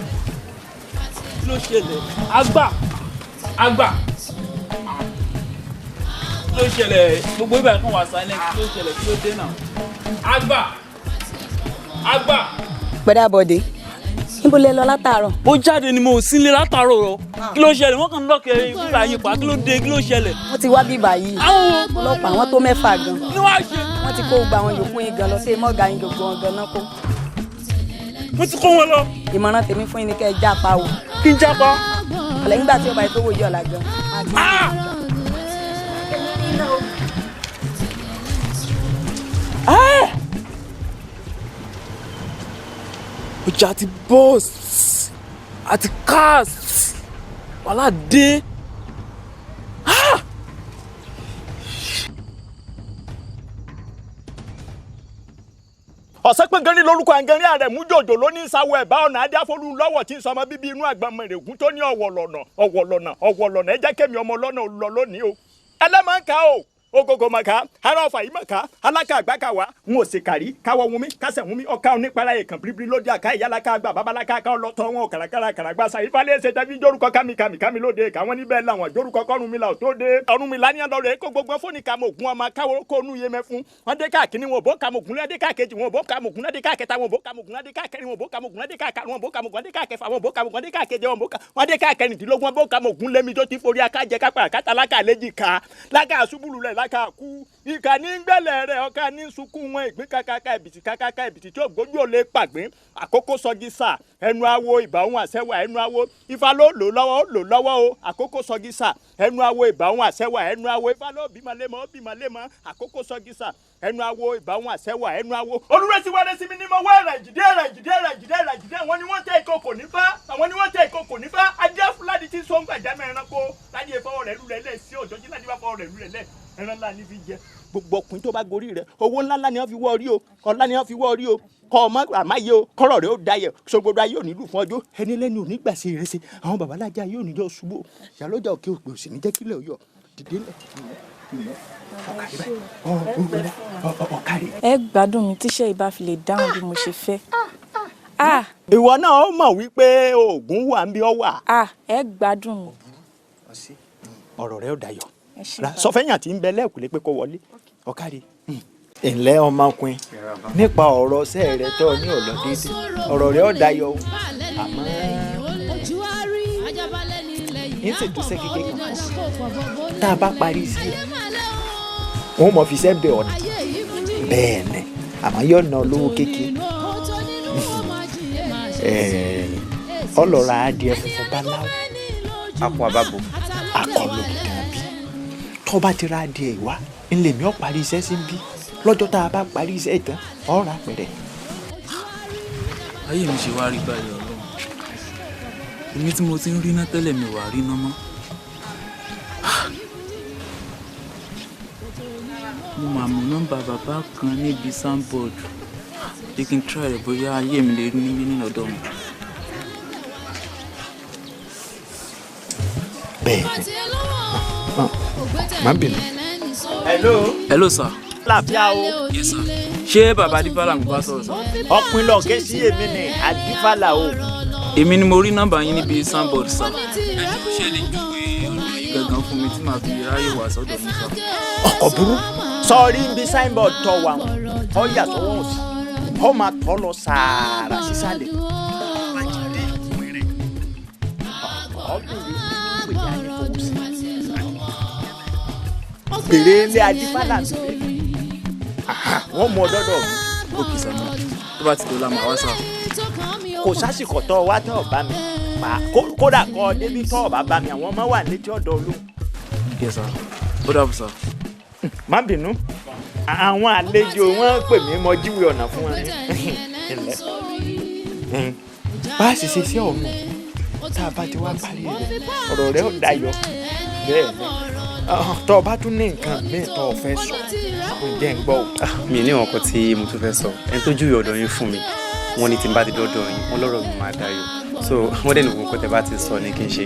Kí ló ṣẹlẹ̀? Àgbà, àgbà. Kí ló ṣẹlẹ̀? Gbogbo ibà kan wà silent. Kí ló ṣẹlẹ̀? Kí ló dé náà? Àgbà, àgbà. Pẹ̀dá Bọ̀dé, Níbo lẹ lọ látàárọ̀? Mo jáde ni, mo ò sí nílé látàárọ̀ o. Kí ló ṣẹlẹ̀? Wọ́n kàn ń lọ́ọ̀kẹ́ bíbá yín pa. Kí ló dé? Kí ló ṣẹlẹ̀? Wọ́n ti wá bíbà yìí. Ọlọ́pàá wọn tó mẹ́fà gan. Kí wàá ṣe? Wọ́n ti kó gbogbo àwọn yòókù yín gan lọ sí mọ́gà yín, gbogbo wọn gan náà kó. Mo ti kó wọn lọ. Ìmọ̀ràn tèmi fún yín ni kẹ́ ẹ jápa o. Kí n jápa? Ọ̀lẹ́ nígbà tí ọba yìí tó wòye ọ̀la gan. Ọjà ti bọ́ọ̀sì àti cast, wàhálà dé. Ah! Ọ̀sẹ̀ pẹ̀ngẹ́rì lórúkọ àǹgẹ́rì àrẹ̀mú jòjò ló ní sáwọ́ ẹ̀bá ọ̀nà adíáfólú lọ́wọ́ tí ń sọmọ bíbí inú àgbọ̀nmọ̀ èrègún tó ní ọ̀wọ̀ lọ́nà, ọ̀wọ̀ lọ́nà, ọ̀wọ̀ lọ́nà. Ẹ jẹ́ kémi ọmọ lọ́nà lọ lónìí o. Ẹlẹ́mọ̀ọ́ká o, ogogo mọ̀ká ara ọ̀fà yìí mọ̀ká alákà àgbàkà wa ń ò sì kàrí káwọ́ wunmi kásẹ̀ wunmi ọ̀ká onípara èèkàn bíríbírí lóde àká ìyálàká àgbà babaláka ká ọlọ́tọ̀ wọn kàràkàrà kàràgbà sàyífálẹ̀ ṣe tẹ́bí jórúkọ kámi kámi kámi lóde káwọn níbẹ̀ làwọn jórúkọ kọ́run mi là ò tó dé ọ̀run mi lánìí lọ́rẹ̀ kó gbogbo fóònù kàmọ́ ògùn ọmọ káwọ́ kó nú yé mẹ́fún wọn dé káàkiri wọn ò bó kàmọ́ ògùn lẹ́dí káàkejì wọn ò bó kàmọ́ ògùn lẹ́dí káàkẹta wọn ò bó kàmọ́ ògùn lẹ́dí káàkẹrin wọn ò bó kàmọ́ ògùn lẹ́dí káàkarùn wọn ò bó kàmọ́ ògùn lẹ́dí káàkẹfà wọn ò bó kàmọ́ ògùn lẹ́dí káàkeje wọn ò bó wọn dé káàkẹrìndínlógún wọn bó kàmọ́ ògùn lẹ́mi tó ti forí akájẹ kápá àkátà lákàlẹ́jì ká lákà àṣubúlù rẹ̀ lákà kú ìkà ní gbẹ̀lẹ̀ rẹ̀ ọ̀ka ní sunkún wọn ìgbín kàkàkà ẹ̀bìtì kàkàkà ẹ̀bìtì tí ògbójú ò lè pàgbín àkókò sọjí sà ẹnu awo ìbáwọn àṣẹwà ẹnu awo ifá ló lò lọ́wọ́ ó lò lọ́wọ́ o àkókò sọjí sà ẹnu awo ìbáwọn àṣẹwà ẹnu awo ifá ló bímọ lémọ ó bímọ lémọ àkókò sọjí sà ẹnu awo ìbáwọn àṣẹwà ẹnu awo. Olúrẹ̀sí wẹ́rẹ́ sí mi ní mo wá ẹ̀rà ìjìdé ẹ̀rà ìjìdé ẹ̀rà ìjìdé ẹ̀rà ìjìdé. Àwọn ni wọ́n tẹ ìkòkò nífá, àwọn ni wọ́n tẹ ìkòkò nífá. Ajá fúlàdì tí sọ́ngbà jámẹ́ ẹranko ládìí ìfọwọ́ rẹ̀ lulẹ̀ lẹ̀ sí òjòjì ládìí bá fọwọ́ rẹ̀ lulẹ̀ lẹ̀ ẹran ńlá ní fi jẹ. Gbogbo ọkùnrin tó bá gorí rẹ owó ńlá ńlá ni wọ́n fi wọ́ orí o, ọlá ni wọ́n fi wọ́ orí o, kọ́ ọmọ àmáyé o, kọ́rọ̀ rẹ ó dayẹ̀ ṣògbọ́dọ̀ ayé ò ní lù fún ọjọ́ ẹni lẹ́ni ò ní gbà ṣe ìrẹsì àwọn babalájà yóò ní jọ ṣubú ìyálójà òkè òpè òsì ní jẹ́ kílẹ̀ òyọ̀ dìde lẹ̀ ọ̀kàrí. Ẹ gbádùn mi tíṣẹ́ ìbá fi lè dáhùn bí mo ṣe fẹ́. Ìwọ náà ó mọ̀ wípé oògùn wà ń bí ọ wà. Ẹ gbádùn mi. Ọ̀rọ̀ rẹ ó dayọ̀ sọfẹ́yàn tí ń bẹ lẹ́ẹ̀kúlé pé kó wọlé ọ̀kárí. Ǹlẹ́ ọmọkùnrin, nípa ọ̀rọ̀ ọ̀sẹ̀ rẹ tó ní ọ̀lọ́ déédéé, ọ̀rọ̀ rẹ ó dayọ̀ o, àmọ́ ń ṣètò iṣẹ́ kékeré kan tá a bá parí sí ẹ̀ wọ́n mọ̀ fi iṣẹ́ bẹ̀ ọ̀nà bẹ́ẹ̀ ni, àmọ́ yóò ná olówó kékeré. Ọlọ́ra adìẹ funfun báláwo akọ àbábò akọlù dàbí tó bá ti ra adìẹ ìwá ńlẹ̀ mi ò parí iṣẹ́ sí bí lọ́jọ́ tá a bá parí iṣẹ́ ìtàn ọ̀rọ̀ àpẹẹrẹ. Ayé mi ṣe wá rí báyìí, Ọlọ́run èmi tí mo ti ń ríná tẹ́lẹ̀ mi wà ríná mọ́. Mo máa mú nọ́mbà bàbá kan níbi soundboard jẹ́ kí n try rẹ̀ bóyá ayé mi lè rí níbí nínú ọ̀dọ̀ wọn. Bẹ́ẹ̀ má bínú. Hello. Hello sir. Láàbíà o. Yes sir. Ṣé bàbá Adífálà mo bá sọ̀rọ̀ sir? Ọkùnrin lọ ké sí èmi ni Adífálà o. Èmi ni mo rí nọ́mbà yín níbi soundboard sir. Ẹ jọ̀ọ́ ṣé lè júwe ọ̀dọ̀ yín gangan fún mi tí màá fi ráyè wá sọ́dọ̀ mi sir? Ọkọ̀ burú sọrí ń bí signboard tọ wà wọn ọ yà sọ́wọ́ òsì ọ máa tọ́ lọ sàárà sísàlẹ̀. Bèrè ilé Adífálà tó lè wọ́n mú ọdọ́dọ̀ mi. Òkè sir, tó bá ti dọ̀la màá wá sir. Kò sásìkò tó wá tó bá mi pa kódà kọ́ débi tó bá bá mi àwọn ọmọ wà létí ọ̀dọ̀ olóhùn. Yes sir, ó dàbọ̀ sir. Má bínú, àwọn àlejò wọn pè mí mọ jíwèé ọ̀nà fún wọn ní ilẹ̀ bá a sì ṣe sí ọ̀nà tá a bá ti wá parí rẹ̀ ọ̀rọ̀ rẹ̀ ó dayọ̀ bẹ́ẹ̀ ni tó o bá tún ní nǹkan míì tó o fẹ́ sọ ǹjẹ́ ń gbọ́ o. Mi ní ọkọ tí mo tún fẹ́ sọ, ẹni tó júwe ọ̀dọ̀ yín fún mi wọ́n ní tí n bá ti dọ́dọ̀ yín wọ́n lọ́rọ̀ mi máa dayọ̀, so wọ́n dẹ̀ ní gbogbo nǹkan tẹ́ bá ti sọ ni kí n ṣe.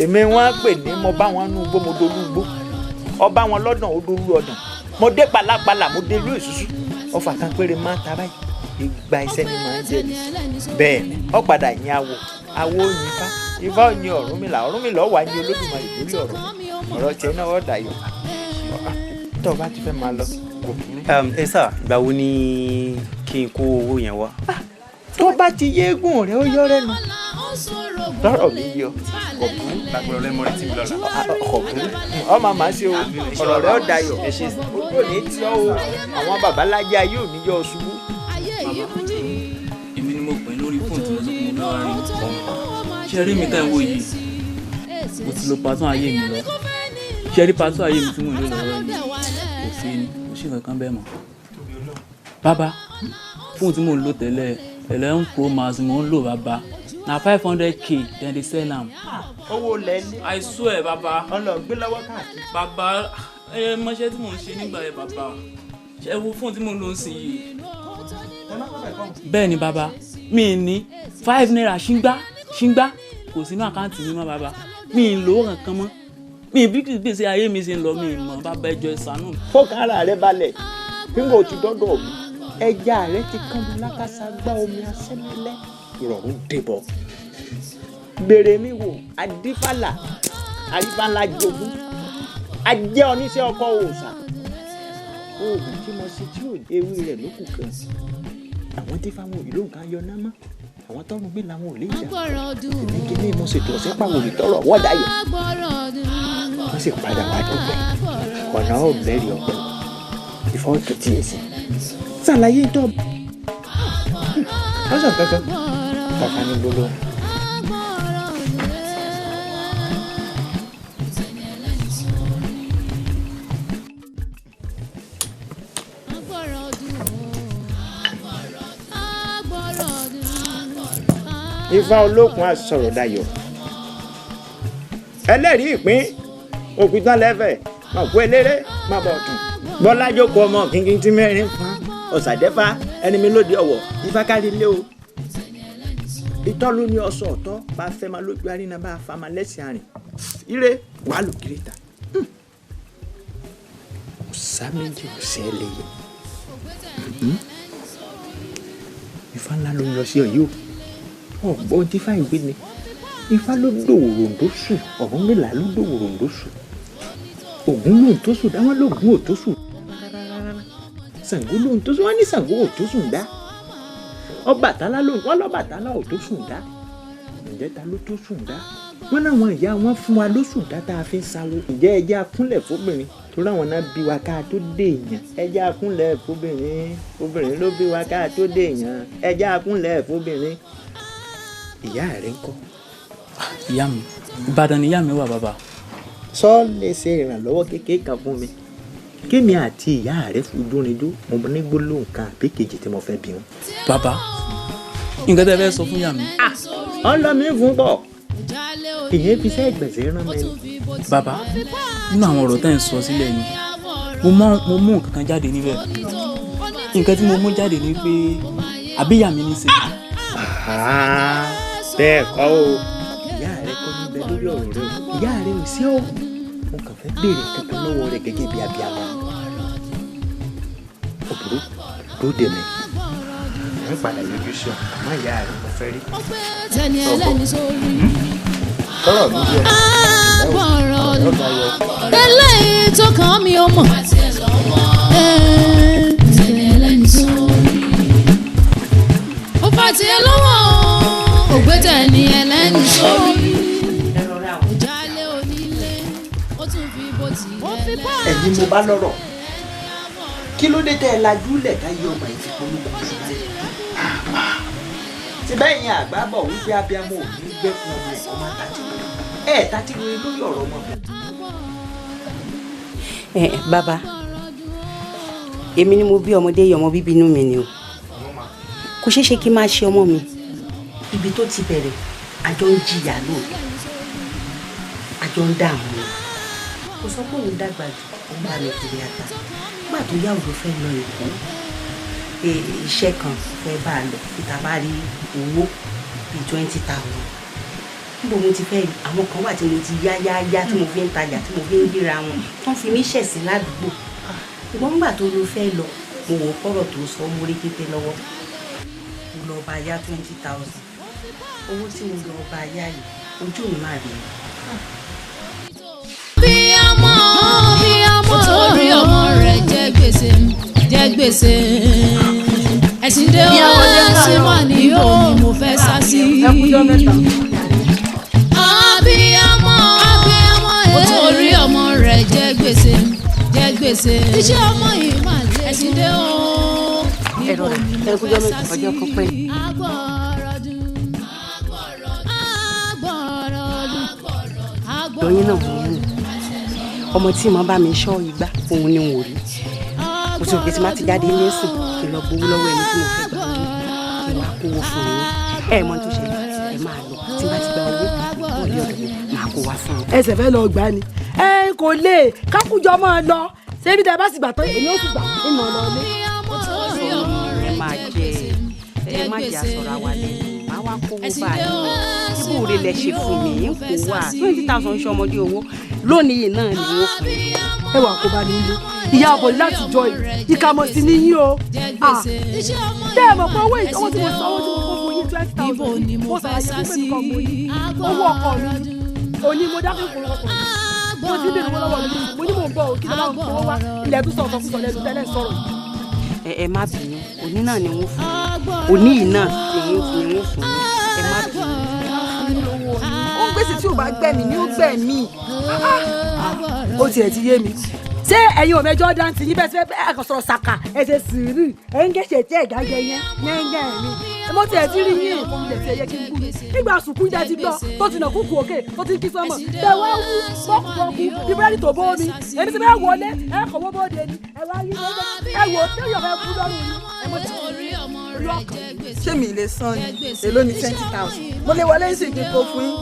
Èmi wọn á pè ní mo bá wọn nú igbó mo dolú igbó, ọba wọn lọ́dàn ó dolú ọ̀dàn, mo dé pàlàpàlà mo dé ìlú èṣùṣù ọfà kan péré máa ń ta báyìí ìgbà iṣẹ́ ni màá ń jẹ ni bẹ́ẹ̀ ni ọ padà yín awo awo yin ifá ifá yin Ọ̀rúnmìlà Ọ̀rúnmìlà ọ̀wà yin Olódùmarè lórí ọ̀rọ̀ ọ̀rọ̀ tiẹ̀ náà ọ̀ dayọ̀ tó o bá ti fẹ́ máa lọ kò burú. Ẹ sà, ìgbà wo ni kí n kó owó yẹn wá? Tó bá ti yéégùn rẹ ó yọ rẹnu lọ́rọ̀ mi yọ. Kò burú, lágbára ọlẹ́mọ retí mi lọ́la. Kò burú, ọmọ màá ṣe o, ọ̀rọ̀ rẹ ó dayọ̀, ojú ò ní tí ọ́ o, àwọn babalájá yóò ní yọ ọ ṣubú. Èmi ni mo pè lórí fóònù tí mo sọ pé mo fẹ́ wá rí. Ṣé rí mi tá ìwò yìí? Mo ti lo pàtó ayé mi lọ. Ṣé rí pàtó ayé mi tí mo ń lò lọ́wọ́ yìí? Kò sí ni, kò sí nǹkan kan bẹ́ẹ̀ mọ́. Bàbá, fóònù tí mò ń lò tẹ́lẹ̀, 11 Pro Max mò ń lò bàbá. Na 500K dem dey sell am. Owó lẹ́lẹ́. I swear bàbá. Ọlọ gbé lọ́wọ́ káàkiri. Bàbá, ẹ mọṣẹ́ tí mò ń ṣe nígbà yẹn bàbá. Ṣé wo fóònù tí mò ń lò ń sìn yìí? Bẹ́ẹ̀ ni bàbá, mi ní 5 naira ṣíngbá ṣíngbá kò sínú àkáǹtì mi mọ́ bàbá. Mi ì lówó kankan mọ́. Mi bí gbèsè ayé mi ṣe ń lọ mi mọ̀ bàbá, ẹjọ́ ìsànú. Fọkàn ara rẹ balẹ̀, bí mo ti dọ́dọ̀ mi, ẹja rẹ ti kán mi lákàsá gbá omi asẹ́mẹ́lẹ́, ìrọ̀rùn débọ̀. Gbèrè mi wò, adífàlà, àrífàlà jogún, ajẹ́ oníṣẹ́ ọkọ̀ òòṣà. Oògùn tí mo ṣe tí ò ewé rẹ̀ ló kù kan. Àwọn tí fáwọn òyìnbó nǹkan yọ náà mọ́, àwọn tọrùn mi làwọn ò lè jà. Èmi kí ni mo ṣètò ọ̀sẹ̀ pàwọ̀ ìtọ́rọ̀ wọ́dàyọ̀. Wọ́n sì padà wá dúpẹ́. Ọ̀nà ò lẹ́rìí ọ̀pẹ. Ìfọwọ́tò tiẹ̀ sí. Ṣàlàyé tó. Lọ́sàn kankan. Bàbá ní gbólóhùn. Ifá olókun asọ̀rọ̀ dayọ̀. Ẹlẹ́rìí ìpín òpìtàn lẹ́fẹ̀ máa kú eléré máa bọ̀ ọ̀tún. Bọ́lá jókòó ọmọ kínkín tí mẹ́rin fa ọ̀sàdẹ́fà ẹni mi lóde ọ̀wọ̀ ifá kárí lé o. Ìtọ́ ló ní ọsọ ọ̀tọ́ bá fẹ́ máa lójú àríná bá fa máa lẹ́sìn àrìn. Ire wàá lò kiri ta. Ọ̀sá méjì ọ̀sẹ̀ ẹlẹ́yẹ. Ifá ńlá ló ń lọ sí ọ̀yọ́. Ọ̀gbọ́n tí fáìn gbé ni. Ifá ló dòwòrò ńdóṣù, Ọ̀rúnmìlà ló dòwòrò ńdóṣù. Ògún ló ń tóṣù dá, wọ́n lóògùn ò tóṣù. Ṣàngó ló ń tóṣù, wọ́n ní Ṣàngó ò tóṣù dá. Ọbàtálá ló ń wọ́n lọ́bàtálá ò tóṣù dá. Ǹjẹ́ ta ló tóṣù dá? Wọ́n náwọn ìyá wọn fún wa lóṣù dá tá a fi ń sawo. Ǹjẹ́ ẹ jẹ́ akúnlẹ̀ fóbìnrin torí àwọn náà bí wa ká tó dé èèyàn. Ẹ jẹ́ akúnlẹ̀ fóbìnrin, obìnrin ló bí wa ká tó dé èèyàn. Ẹ jẹ́ akúnlẹ̀ fóbìnrin. Ìyá rẹ ńkọ́? Ìyá mi, Ìbàdàn ni ìyá mi wà bàbá. Sọ lè ṣe ìrànlọ́wọ́ kékeré kan fún mi. Kémi àti ìyá rẹ fojú rinjú, mo ní gbólóhùn kan àbí kejì tí mo fẹ́ bi wọn. Bàbá, nǹkan tẹ́ fẹ́ sọ fún ìyá mi. Ọlọ́ mi fún pọ̀. Ìyẹn fi iṣẹ́ ìgbẹ̀sẹ̀ rán mi. Bàbá, nínú àwọn ọ̀rọ̀ tẹ́ ń sọ sílẹ̀ yìí, mo mú nǹkan kan jáde níbẹ̀. Nǹkan tí mo mú jáde ni pé àbí ìyá mi ní í ṣe. Bẹ́ẹ̀ kọ́ o, ìyá rẹ kọ́ níbẹ̀ lórí ọ̀rọ̀ rẹ o, ìyá rẹ ò sí o. Mo kàn fẹ́ béèrè kankan lọ́wọ́ rẹ gẹ́gẹ́ bí abiyamọ. Òbúrú ló dé mi. Ẹ padà yọjú sí ọ, àmọ́ ìyá rẹ mo fẹ́ rí. Tọ́rọ̀ mi yẹ. Eléyìí tó kàn mí ó mọ̀. Ó fà tiẹ̀ lọ́wọ́ ògbẹ́tẹ̀ ni ẹlẹ́ni sórí. Òjálẹ̀ onílé ó tún fi bó ti ẹlẹ́ni. Ẹ̀yin mo bá lọ́rọ̀, kí ló dé tẹ́ ẹ lajú lẹ̀ káyé ọmọ yìí fi polúkú ṣùgbọ́n tí bẹ́ẹ̀ yẹn àgbà bọ̀ wípé abiyamọ ò ní gbẹ́kun ọmọ ẹ̀kọ́ má tàtí ẹ̀ tàtí wọlé lórí ọ̀rọ̀ ọmọ mi. Ẹ bàbá, èmi ni mo bí ọmọdé yìí, ọmọ bíbí inú mi ni o. Kò ṣeé ṣe kí n máa ṣe ọmọ mi. Ibi tó ti bẹ̀rẹ̀, àjọ ń jìyà lóòótọ́, àjọ ń dààmú ni. Kò sọ pé òun dàgbà jù, ó bá mi kiri ata. Nígbà tó yá òun fẹ́ lọ Èkó, iṣẹ́ kan fẹ́ bá a lọ, níta bá rí owó bíi 20,000. Níbo mo ti fẹ́, àwọn kan wà tí mo ti yá yá yá tí mo fi ń tajà, tí mo fi ń ríra wọn, tó ń fi mí ṣẹ̀sín ládùúgbò. Ṣùgbọ́n nígbà tó ló fẹ́ lọ, mo wò ó kọ́rọ̀ tó sọ, mo rí kété lọ́wọ́. Mo lọ bá yá 20,000. Owó tí mo lọ bá yá yìí, ojú mi máa rí. Bí ọmọ, bí ọmọ, torí ọmọ rẹ̀ jẹ gbèsè, jẹ gbèsè. Ẹ̀sìn dé ó sì mọ̀ ní ibo ni mo fẹ́ sá sí. Abiyamọ, abiyamọ, ó torí ọmọ rẹ̀ jẹ gbèsè, jẹ gbèsè. Iṣẹ́ ọmọ yìí mà lé. Ẹ̀sìn dé ó Ẹ̀rọ ẹ̀kújọ́ mẹ́ta ọjọ́ kan pẹ́. Lóyún náà mo mú ọmọ tí mo bá mi ṣọ́ igbá òun ni n ò rí. Mo ti rò pé tí má ti jáde ilé sùn kí n lọ gbowó lọ́wọ́ ẹni tí mo fẹ́ gbà owó kí n wá kówó fún yín. Ẹ mọ tó ṣẹlẹ̀, ẹ máa lọ tí má ti gba owó bọ́ọ̀lì ọ̀dọ̀ mi máa kó wá fún yín. Ẹsẹ̀ fẹ́ lọ gbà ni ẹ kò lè kákújọ máa lọ ṣébi tẹ bá sì gbà tán èmi ó sì gbà nínú ọ̀nà ilé. Ẹ máa jẹ ẹ má jẹ àsọ̀rọ̀ àwa lẹ́nu máa wá kówó báyìí ibú rẹ lẹ ṣe fún mi ń kó wá 20,000 ṣọmọdé owó lónìí náà ni wọ́n fún mi. Ẹ wà kó bá mi lé ìyá ọbọ láti jọ yìí ìkàmọ̀ sí ni yín o. Tẹ́ ẹ mọ̀ pé owó owó tí mo san owó tí mo kó fún yín 20,000 mo ṣàlàyé fún pé nǹkan mo yí owó ọkọ mi òní mo dákẹ́ kó lọ́kọ̀ mi mo ti ń bèrè owó lọ́wọ́ mi mo ní mò ń bọ̀ kí ló bá ń kó wá ilẹ̀ tó sọ̀tọ̀ kú sọ̀ lẹ́nu tẹ́lẹ̀ sọ̀rọ̀ yìí. Ẹ má bínú, òní náà ni wọ́n fún mi, òní yìí náà ni wọ́n fún mi, ẹ má bínú. Ó ń gbèsè tí ò bá gbẹ̀mí ni ó gbẹ̀mí. Ó tiẹ̀ ti yé mi. Ṣé ẹ̀yin ò mẹjọ́ dáńtì yín bẹ́ẹ̀ sí ẹ kàn sọ̀rọ̀ ṣàkà ẹ ṣe sùúrù ẹ ń gẹ̀ṣẹ̀ tí ẹ̀dá jẹ yẹn yẹ́nyẹ́ mi. Mo tiẹ̀ ti rí yín nǹkan ilẹ̀ tí ẹ yẹ kí n bú mi. Nígbà sùkú jẹ́ ti gbọ́ tó ti nà kúkú òkè tó ti kí sánmọ̀. Bẹ́ẹ̀ wá wú bọ́kùbọ́kù bí búrẹ́dì tó bó mi. Èmi ti bẹ́ẹ̀ wọlé ẹ kọ̀ wọ́ bóde ni ẹ wá yí ẹ wò ó yọ̀ fẹ́ kú lọ́rùn yín. Ẹ mọ̀ tí Ṣé mi lè san ni? Èló ni 20,000? Mo lè wọlé sí ìdíkò fún yín.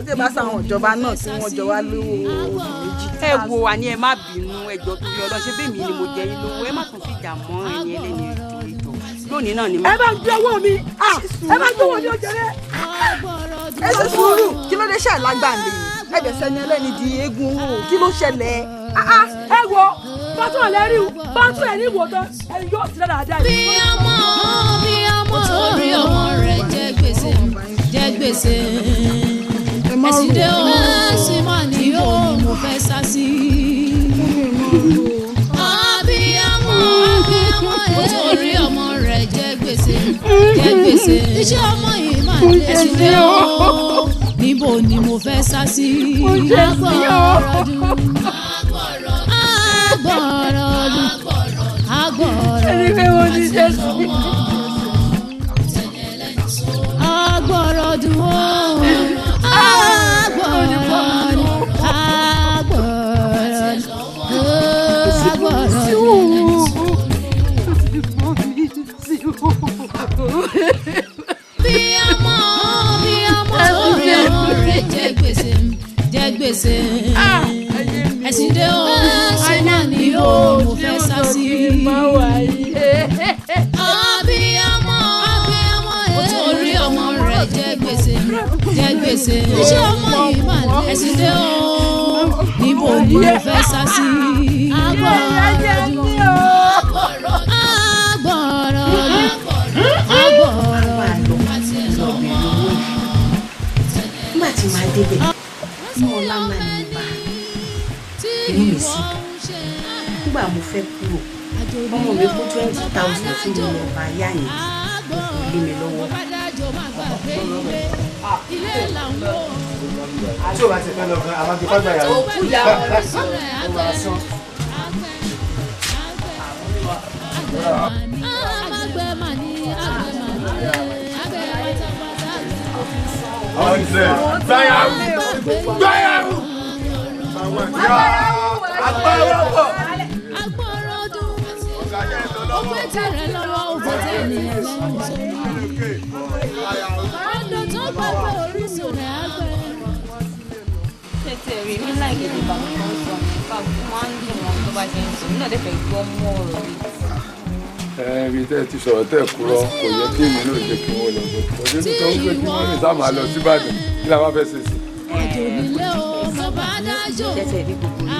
Ṣé bá sáwọn ìjọba náà tí wọ́n jọ wá lówó oṣù méjì. Ẹ wo àní ẹ má bínú ẹjọ́ torí Ọlọ́run ṣé bẹ́ẹ̀ mi ni mo jẹ yín lówó ẹ má tún fìjà mọ́ ẹni ẹlẹ́ni ètò ètò lónìí náà ni. Ẹ bá ń gbé owó mi, ẹ bá ń gbé owó mi ó jẹrẹ. Ẹ ṣe sùúrù, kí ló dé ṣe àlágbàǹdè yìí? Ẹ bẹ̀ sẹ́ni ẹlẹ́ni di eégún owó, kí ló ṣẹlẹ̀? Ẹ wo bàtú ẹ̀ rí bàtú ẹ̀ ní ìwòtán ẹni yóò ti dáadáa yìí. Bí ọmọ bí ọmọ torí ọmọ rẹ̀ jẹ gbèsè jẹ gbèsè. Ẹ̀sìn dé ó sì mọ̀ ní ibo ni mo fẹ́ sá sí. Abiyamọ abiyamọ torí ọmọ rẹ̀ jẹ gbèsè jẹ gbèsè. Iṣẹ́ ọmọ yìí máa lé. Ẹ̀sìn dé ó níbo ni mo fẹ́ sá sí. Agbọ̀rọ̀dún agbọ̀rọ̀dún agbọ̀rọ̀dún agbọ̀rọ̀dún agbọ̀rọ̀dún. Bí ọmọ bí ọmọ torí ọmọ rẹ̀ jẹ gbèsè jẹ gbèsè. Ẹ̀sìn dé ó sì mọ̀ ní ibo ni mo fẹ́ sá sí. Abiyamọ abiyamọ torí ọmọ rẹ̀ jẹ gbèsè jẹ gbèsè. Iṣẹ́ ọmọ yìí mà lé. Ẹ̀sìn dé ó níbo ni mo fẹ́ sá sí. Agbọ̀rọ̀dún agbọ̀rọ̀dún agbọ̀rọ̀dún. Nígbà tí màá débẹ̀ inú ọlá ńlá ni mo bá inú mi sì dùn. Nígbà mo fẹ́ kúrò ọmọ mi kó 20,000 tí mo lọ bá yá yẹn mo fi lé mi lọ́wọ́. Tí o bá ti fẹ́ lọ gan, a máa fi fágbà yàrá. Ó máa sán. Ọ̀sẹ̀ gbáyàwó gbáyàwó agbára. Tètè rí mi láì gèdè bàbá kan sọ nípa ó máa ń dùn wọn tó bá ṣe ń sọ, mi náà dẹ̀ fẹ́ gbọ́ mọ́ ọ̀rọ̀ yìí. Ẹ ibi tẹ́ ẹ ti sọ̀rọ̀ tẹ́ ẹ kúrọ́ kò yẹ kí èmi náà jẹ́ kí wọ́n lọ bọ̀. Òde tó ń pè kí wọ́n rìn sáà máa lọ síbàdàn kí la wá fẹ́ ṣe sí. Àjò nílé o, mo bá dájò.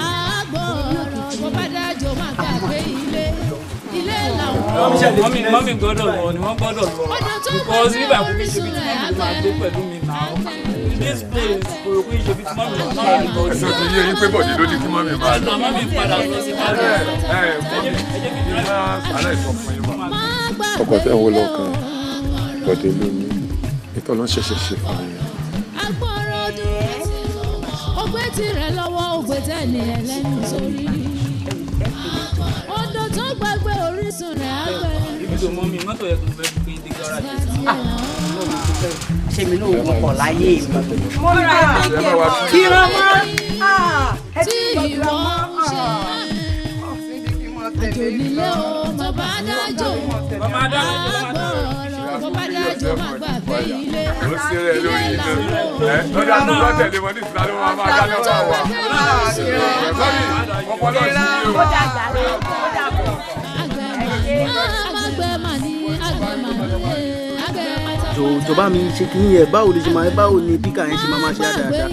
Àgbọ̀rọ̀ mo bá dájò má gbàgbé ilé. Ilé làwọn. Mọ́mí gbọ́dọ̀ lọ ni wọ́n gbọ́dọ̀ lọ because bíbá kò kí ṣe bí tí mọ́mí máa gbé pẹ̀lú mi náà. This place kò kí ṣe bí tí mọ́mí máa lọ. Ẹ̀sọ́ ti yé yín pé Bọ̀dé ló ní kí mọ́mí máa lọ. Mọ́mí padà lọ sí Ẹ ẹ mọ́mí ní máa sàlẹ̀ sọ fún yín wá. Ọkọ̀ tẹ́ ń wò lọ́kàn ẹ̀, Bọ̀dé ló ní ìtọ́ ló ń ṣẹ̀ṣẹ̀ ṣe fún mi. Ògbé tirẹ̀ lọ́wọ́ ògbé tẹ̀lé ẹlẹ́nu sórí. Odò tó gbàgbé orísun rẹ̀ á gbẹ. Ibi tó mọ mi, mọ́tò yẹ kó fẹ́ gbé dé gáràjì. Ṣé mi náà wọkọ̀ láyé mi? Mo ra Girama. Tí ìwọ ń ṣe àjò nílé o, tó bá dájò. Àgbọ̀rọ̀ tó bá dájò má gbàgbé ilé. Ó ṣe rẹ̀ lórí iná. Ẹ lọ́jà tó bá tẹ̀lé wọn ní ìsìlá ló máa máa dáná fún wa. Sọ́rí, ọpọlọ sí i o. Jọ bá mi ṣe kí yẹn, báwo lè ṣe máa, báwo ni píkà yẹn ṣe máa máa ṣe dáadáa?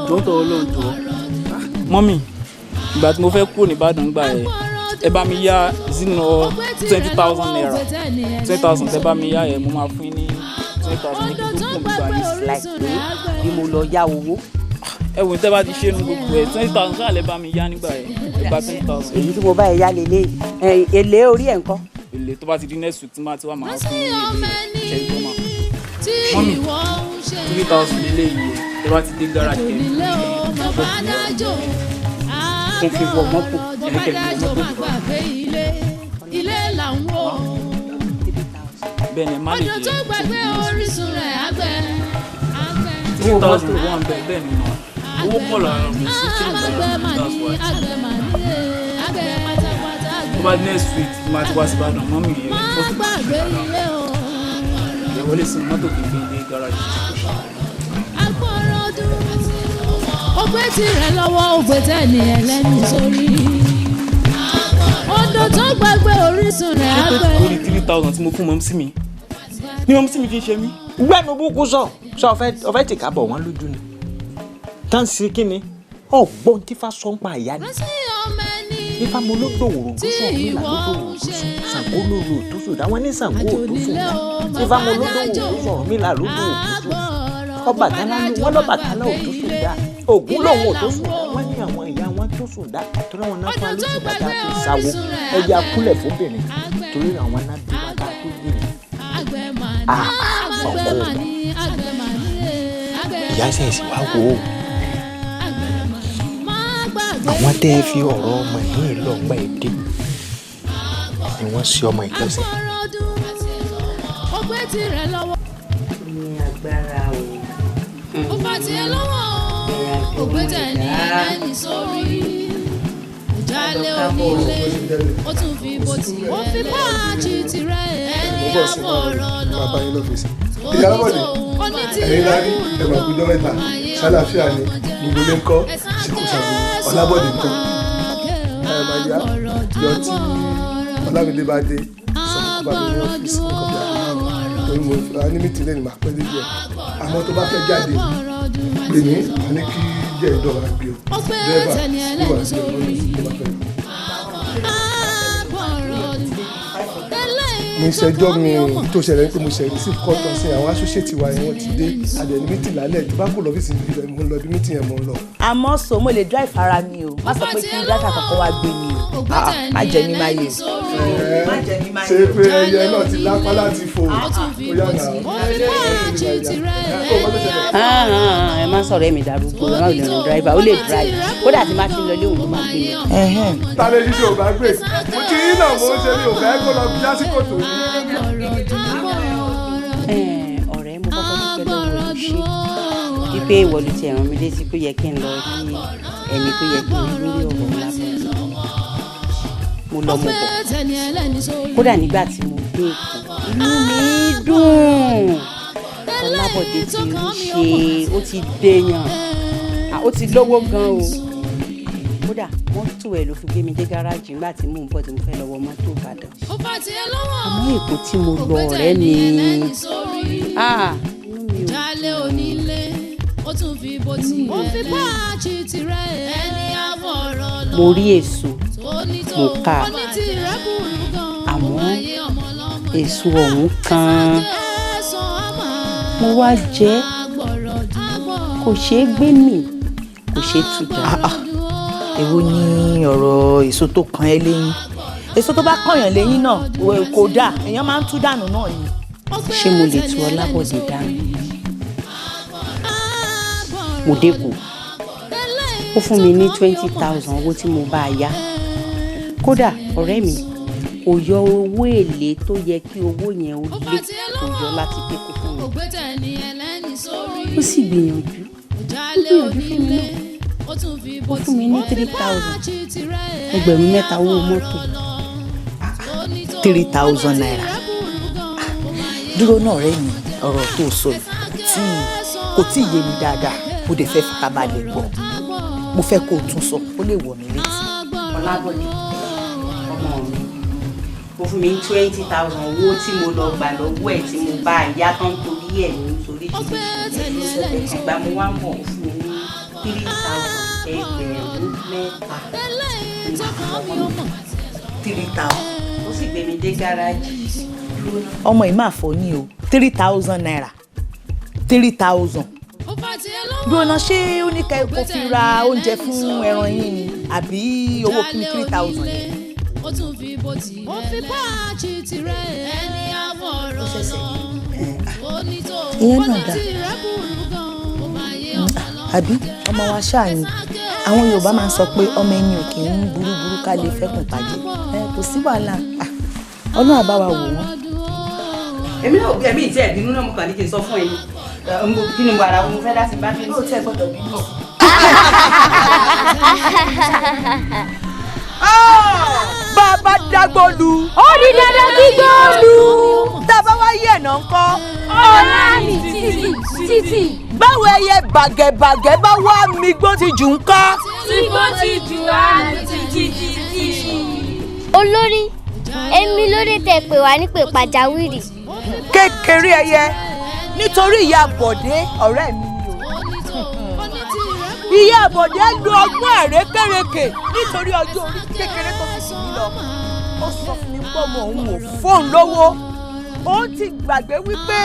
Jọ ń tọrọ lọ́n jọ. Mọ́mì, ìgbà tí mo fẹ́ kúrò nìbàdàn gbà ẹ̀, ẹ bá mi yá zino 20,000 naira. 20,000 tẹ bá mi yá ẹ̀, mo máa fún yín ní 20,000 ní kí n tó kúrò nígbà yìí. Like bí mo lọ yá owó. Ẹ wò tẹ́ bá ti ṣe nu gbogbo ẹ̀, 20,000 ṣáà lẹ bá mi yá nígbà yẹn, ẹ gba 20,000. Èyí tí mo bá ẹ yá lélẹ̀, èlé orí ẹ̀ ńkọ́? Èlé tó bá ti di next week tí máa ti wá máa fún yín èlé ṣe é gbọ́mà. Mọ́mì, 3,000 lélẹ́yìí ẹ bá ti dé gáràjì ẹ̀ Kí n fi wọ mọ́tò. Bẹ́ẹ̀ ni, má lè Odò tó jẹ́ gbàgbé orísun rẹ̀ á gbẹ. 3,000 ló wà ń bẹ̀, bẹ́ẹ̀ ni mà. Owó pọ̀ lára mi sí change Àgbẹ̀ mà that's ní why. àgbẹ̀ mà ní àgbẹ̀ pátápátá àgbẹ̀. Tó bá next week tí máa ti wá sí Ìbàdàn, mọ́mì yẹn Má fọ́tò gbàgbé ilé o. ẹ wọlé sínú mọ́tò kí n gbé dé gáràjì. Agbọ́rọ̀dún. Ògbé tirẹ̀ lọ́wọ́ ògbé tẹ̀lé ẹlẹ́nu sórí. Odò tó gbàgbé orísun rẹ̀ á Ṣé pé gbẹ. torí 3,000 tí mo fún mọ́mísí mi ni mọ́mísí mi fi ń ṣe mí? Gbẹ́nu búkú sọ sọ ọfẹ́ tìka bọ̀ wọ́n lójú ni tán sí kí ni ọgbọ́n tí fa sọ ń pa ìyá ni ifá mo ló dòwòrò tó sọ mí là ló dòwòrò tó sọ Ṣàngó ló lò tó sọ dáwọn ní Ṣàngó ò tó sọ dá ifá mo ló dòwòrò tó sọ mí là ló dòwòrò tó sọ Ọbàtálá ló wọ́n lọ́bàtálá ò tó sùn dá Ògún lòun ò tó sùn dá wọ́n ní àwọn ìyá wọn tó sùn dá torí àwọn náà fún alóṣù bàtà fi sáwó ẹyẹ akúlẹ̀ fóbìnrin torí àwọn náà bí wọn ká tó gbìyànjú. Ọkọ ìyá sẹ̀sì wá wò ó, àwọn tẹ́ ẹ fi ọ̀rọ̀ ọmọ yìí lọ́gbà èdè ni wọ́n ṣe ọmọ ìjọsìn. Ògbé tirẹ̀ lọ́wọ́. Ní agbára o. Ó bá tiẹ̀ lọ́wọ́ o. Ògbé tẹ̀lé ẹlẹ́ni sórí. Ìjálẹ̀ onílé. Ó tún fi bó tirẹ̀. Ó fi páàjì tirẹ̀ ẹni àfọ̀rọ̀ lọ. Ìyá Bọ̀dé, ẹ̀yin la rí ẹ̀wà àkójọ mẹ́ta, ṣàlàáfíà ni gbogbo ilé ń kọ́, ṣèkóṣàbò, Ọlábọ̀dé ń kọ́. Ẹ máa yá yọ tí Ọlámídé bá dé, sọ fún kó bá mi ní ọ́fíìsì ní kọ́bí àgọ́ márùn-ún. Torí mo ní mítìn lẹ́nu máa pẹ́ débi ẹ̀. Àmọ́ tó bá fẹ́ jáde, pè mí, màá ní kí jẹ́ ìdọ̀wà gbé o. Dírẹ́bà yóò wá sí ọ̀rọ̀ ní tó bá fẹ́. Mi ṣẹjọ́ mi tó ṣẹlẹ̀ ní pé mo ṣe receive call tán sí àwọn associate wa yẹn, wọ́n ti dé adẹ̀ ní mítìn lálẹ́ tí bá kò lọ ọ́fíìsì níbi mo ń lọ ibi mítìn yẹn mo ń lọ. Àmọ́ so mo lè drive ara mi o, má sọ pé kí driver kankan wá gbé mi o. Má jẹ ní máyé o. Ṣé pé ẹyẹ náà ti lápá láti fò ó yà náà. Ẹ má sọ̀rọ̀ ẹ̀mí darúgbó, ẹ má lè rìn driver, ó lè drive kódà tí má ti lọ ilé òun ló máa gbé mi. Ta lè ṣiṣẹ́ ò bá gbé mo ti yín náà mo ń ṣe mi ò fẹ́ kó lọ jásíkò tó ní. Ọ̀rẹ́, mo kọ́kọ́ dúpẹ́ lọ́wọ́ ẹ̀ ṣe wípé ìwọ ló ti rán mi létí pé ó yẹ kí n lọ rí ẹni tó yẹ kí n rí lórí ọ̀rọ̀ Ọlábọ̀dé. Mo lọ, mo bọ̀, kódà nígbà tí mo dé Èkó inú mi dùn. Ọlábọ̀dé ti rí ṣe, ó ti dèèyàn, ó ti lówó gan o. Kódà mọ́tò ẹ̀ ló fi gbé mi dé gáràjì nígbà tí mò ń bọ̀ tí mo fẹ́ lọ wọ mọ́tò Ìbàdàn. Àmọ́ Èkó tí mo lọ, ọ̀rẹ́ mi, inú mi ò Jálẹ̀ onílé, ó tún fi bó tirẹ̀. Ó fi páàjì tirẹ̀ ẹni àfọ̀rọ̀ lọ. Mo rí èso, mo ká a, àmọ́ èso ọ̀hún kan mo wá jẹ, kò ṣeé gbé mì, kò ṣeé tú dànù. Èwo ni ọ̀rọ̀ èso tó kan ẹ́ lẹ́yìn? Èso tó bá kọ̀yàn lẹ́yìn náà kò dáa, èèyàn máa ń tú dànù náà ni. Ṣé mo lè tu Ọlábọ̀dé dànù? Mo dẹ́kun, ó fún mi ní 20,000 owó tí mo bá a yá. Kódà ọ̀rẹ́ mi kò yọ owó èlé tó yẹ kí owó yẹn ó lé, kò yọ láti pé kó fún mi. Ó sì gbìyànjú, ó gbìyànjú fún mi náà, ó fún mi ní 3,000, 3,000 owó mọ́tò. 3,000 naira. Dúró náà ọ̀rẹ́ mi, ọ̀rọ̀ tó sọ kò tí ì yé mi dáadáa, mo dẹ̀ fẹ́ farabalẹ̀ gbọ́, mo fẹ́ kó o tún sọ ó lè wọ̀ mí létí. Ọlábọ̀dé ọmọ mi, ó fún mi ní 20,000 owó tí mo lọ gbà lọ́wọ́ ẹ̀ tí mo bá ìyá tán torí ẹ̀ ní oríṣiríṣi. Ìgbà mo wá mọ̀, ó fún mi ní 3,000, 3,000. 3,000. Ó sì gbé mi dé gáràjì. Ọmọ yìí máa fọ ní o, 3,000 naira, 3,000. Dúró, ṣé ó ní kẹ́ kó fi ra oúnjẹ fún ẹran yín ni àbí owó kí ni 3,000 yẹn? Ó tún fi bó ti ó fi páàchì tirẹ̀ ẹni àfọ̀rọ̀ lọ. Ìyẹn náà dáa àbí? Ọmọ wa ṣáà ni àwọn Yorùbá máa ń sọ pé ọmọ ẹni ò kì í burúburú ká lè fẹ́kùn pàjẹ́. Kò sí wàhálà, Ọlọ́run á bá wa wò wọ́n. Èmi náà bí ẹbí ìtẹ́ ìbínú náà, mo kàn ní kí n sọ fún ẹni kí ni mo ara mo fẹ́ láti bá mi. Ó tẹ́ gbọ́dọ̀ bínú. Bàbá dágbólu. Ó di dandan kí gbóòlù. Tá a bá wá yẹ̀ náà ńkọ́. Ọ̀la mi títì títì. Báwo ẹyẹ bàgẹ̀bàgẹ̀ bá wá mi gbó ti jù ńkọ́. Tí gbó ti jù á mi títì títì. Olórí, èmi lóde tẹ pè wá nípè pàjáwìrì. Kékeré ẹyẹ, nítorí ìyá Bọ̀dé ọ̀rẹ́ mi ni o. Ìyá Bọ̀dé lo ọgbọ́n àrékérekè nítorí ọjọ́ orí kékeré tó fi sùn mí lọ. Ó sọ fún mi pé ọmọ òun ò fóun lówó. Òun ti gbàgbé wípé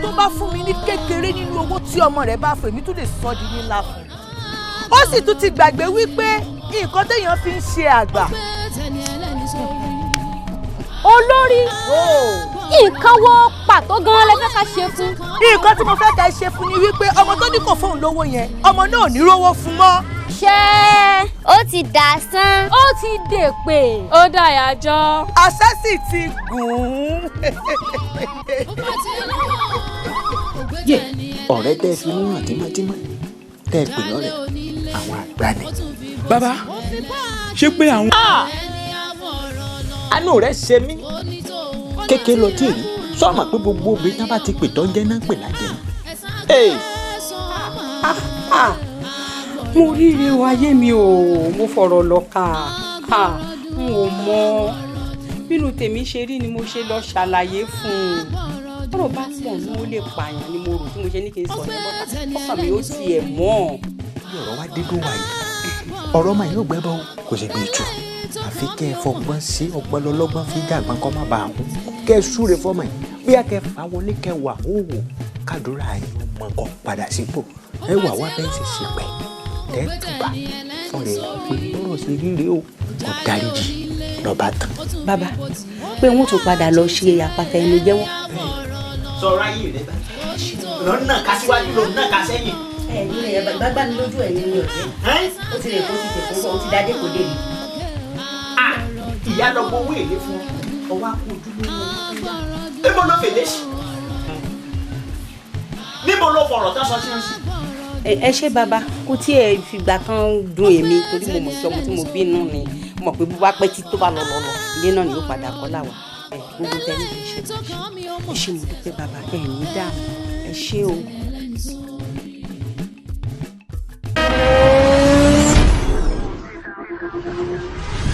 tó bá fún mi ní kékeré nínú owó tí ọmọ rẹ̀ bá fún èmi tún lè sọ di ńlá fún un. Ó sì tún ti gbàgbé wípé nǹkan téèyàn fi ń ṣe àgbà. Olórí, nǹkan wo pàtó gan-an lẹ fẹ́ ká ṣe fún? Nǹkan tí mo fẹ́ ká ṣe fún ni wípé ọmọ tó ní kò fóun lówó yẹn, ọmọ náà ò ní rówó fún mọ́. Ṣé ó ti dà sán? Ó ti dèpè. Ó dàyàjọ́. Àṣẹ sì ti gùn ún. Ọ̀rẹ́ tẹ́ fi mú hàn tímọ́tímọ́ tẹ́ pè lọ́rẹ̀ àwọn àgbà ni. Bàbá, ṣé pé àwọn. Àánú rẹ̀ ṣe mí kékeré lọ tí èyí sọ́ọ̀mà pé gbogbo obìnrin tá bá ti pè tán jẹ́ náà pè lájẹ́. Mo ríire o, ayé mi o, mo fọ̀rọ̀ lọ kà á, n ò mọ bínú tèmi ṣe rí ni mo ṣe lọ ṣàlàyé fún un. Ọ̀rọ̀ bá pọ̀ ní ó lè pààyàn ni mo rò tí mo ṣe ní kí n sọ ní bọ́tà, ọkàn mi ó tiẹ̀ mọ́. Bí ọ̀rọ̀ wá dé ló wà yìí, ọ̀rọ̀ máa yóò gbẹ́bọ̀ kò sì gbé jù, àfi kẹ́ ẹ fọgbọ́n sí ọgbọ́n lọ́lọ́gbọ́n fi dàgbọ́n kọ́ má bàa kú, kẹ́ ẹ súre fọ́mọ yìí, bí a kẹ́ fà wọlé kẹ́ wà ó wò kádùrá yín ọmọ kan padà sípò, ẹ wà wá bẹ́ẹ̀ sì ṣe pẹ́ tẹ́ tùbà fọ́nrẹ́ pé bọ́rọ̀ sí ríre o, kò dáríjì lọ́ba tán. Bàbá, pé wọ́n tún padà lọ ṣe àpáta ẹnu jẹ́wọ́. Sọ̀rọ̀ ayé rẹ bá lọ́nà ká síwájú lọ́nà ká sẹ́yìn. Ẹ ní ẹ gbàgbà mi lójú ẹ ní ọ̀jẹ́, ó ti lè kó ti tẹ̀ fún ọ, ó ti dáadé kò dé mi. Ìyá lọ gbowó èlé fún ọ, ọwọ́ akó ojúlówó níbo ló fèlè sí, níbo ló fọ̀rọ̀ tán sọ sí ọ̀sìn. Ẹ ṣé bàbá, kò tí ẹ fìgbà kan dùn èmi torí mo mọ̀ sí ọmọ tí mo bínú ni, mo mọ̀ pé bó bá pẹ́ tí tó bá lọ lọ lọ ilé náà ni yóò padà kọ́ làwà. Ẹ gbogbo tẹ́lẹ̀ kì í ṣe ẹ ṣé, mo dúpẹ́ bàbá, ẹ ní dààmú, ẹ ṣé o. Thank you.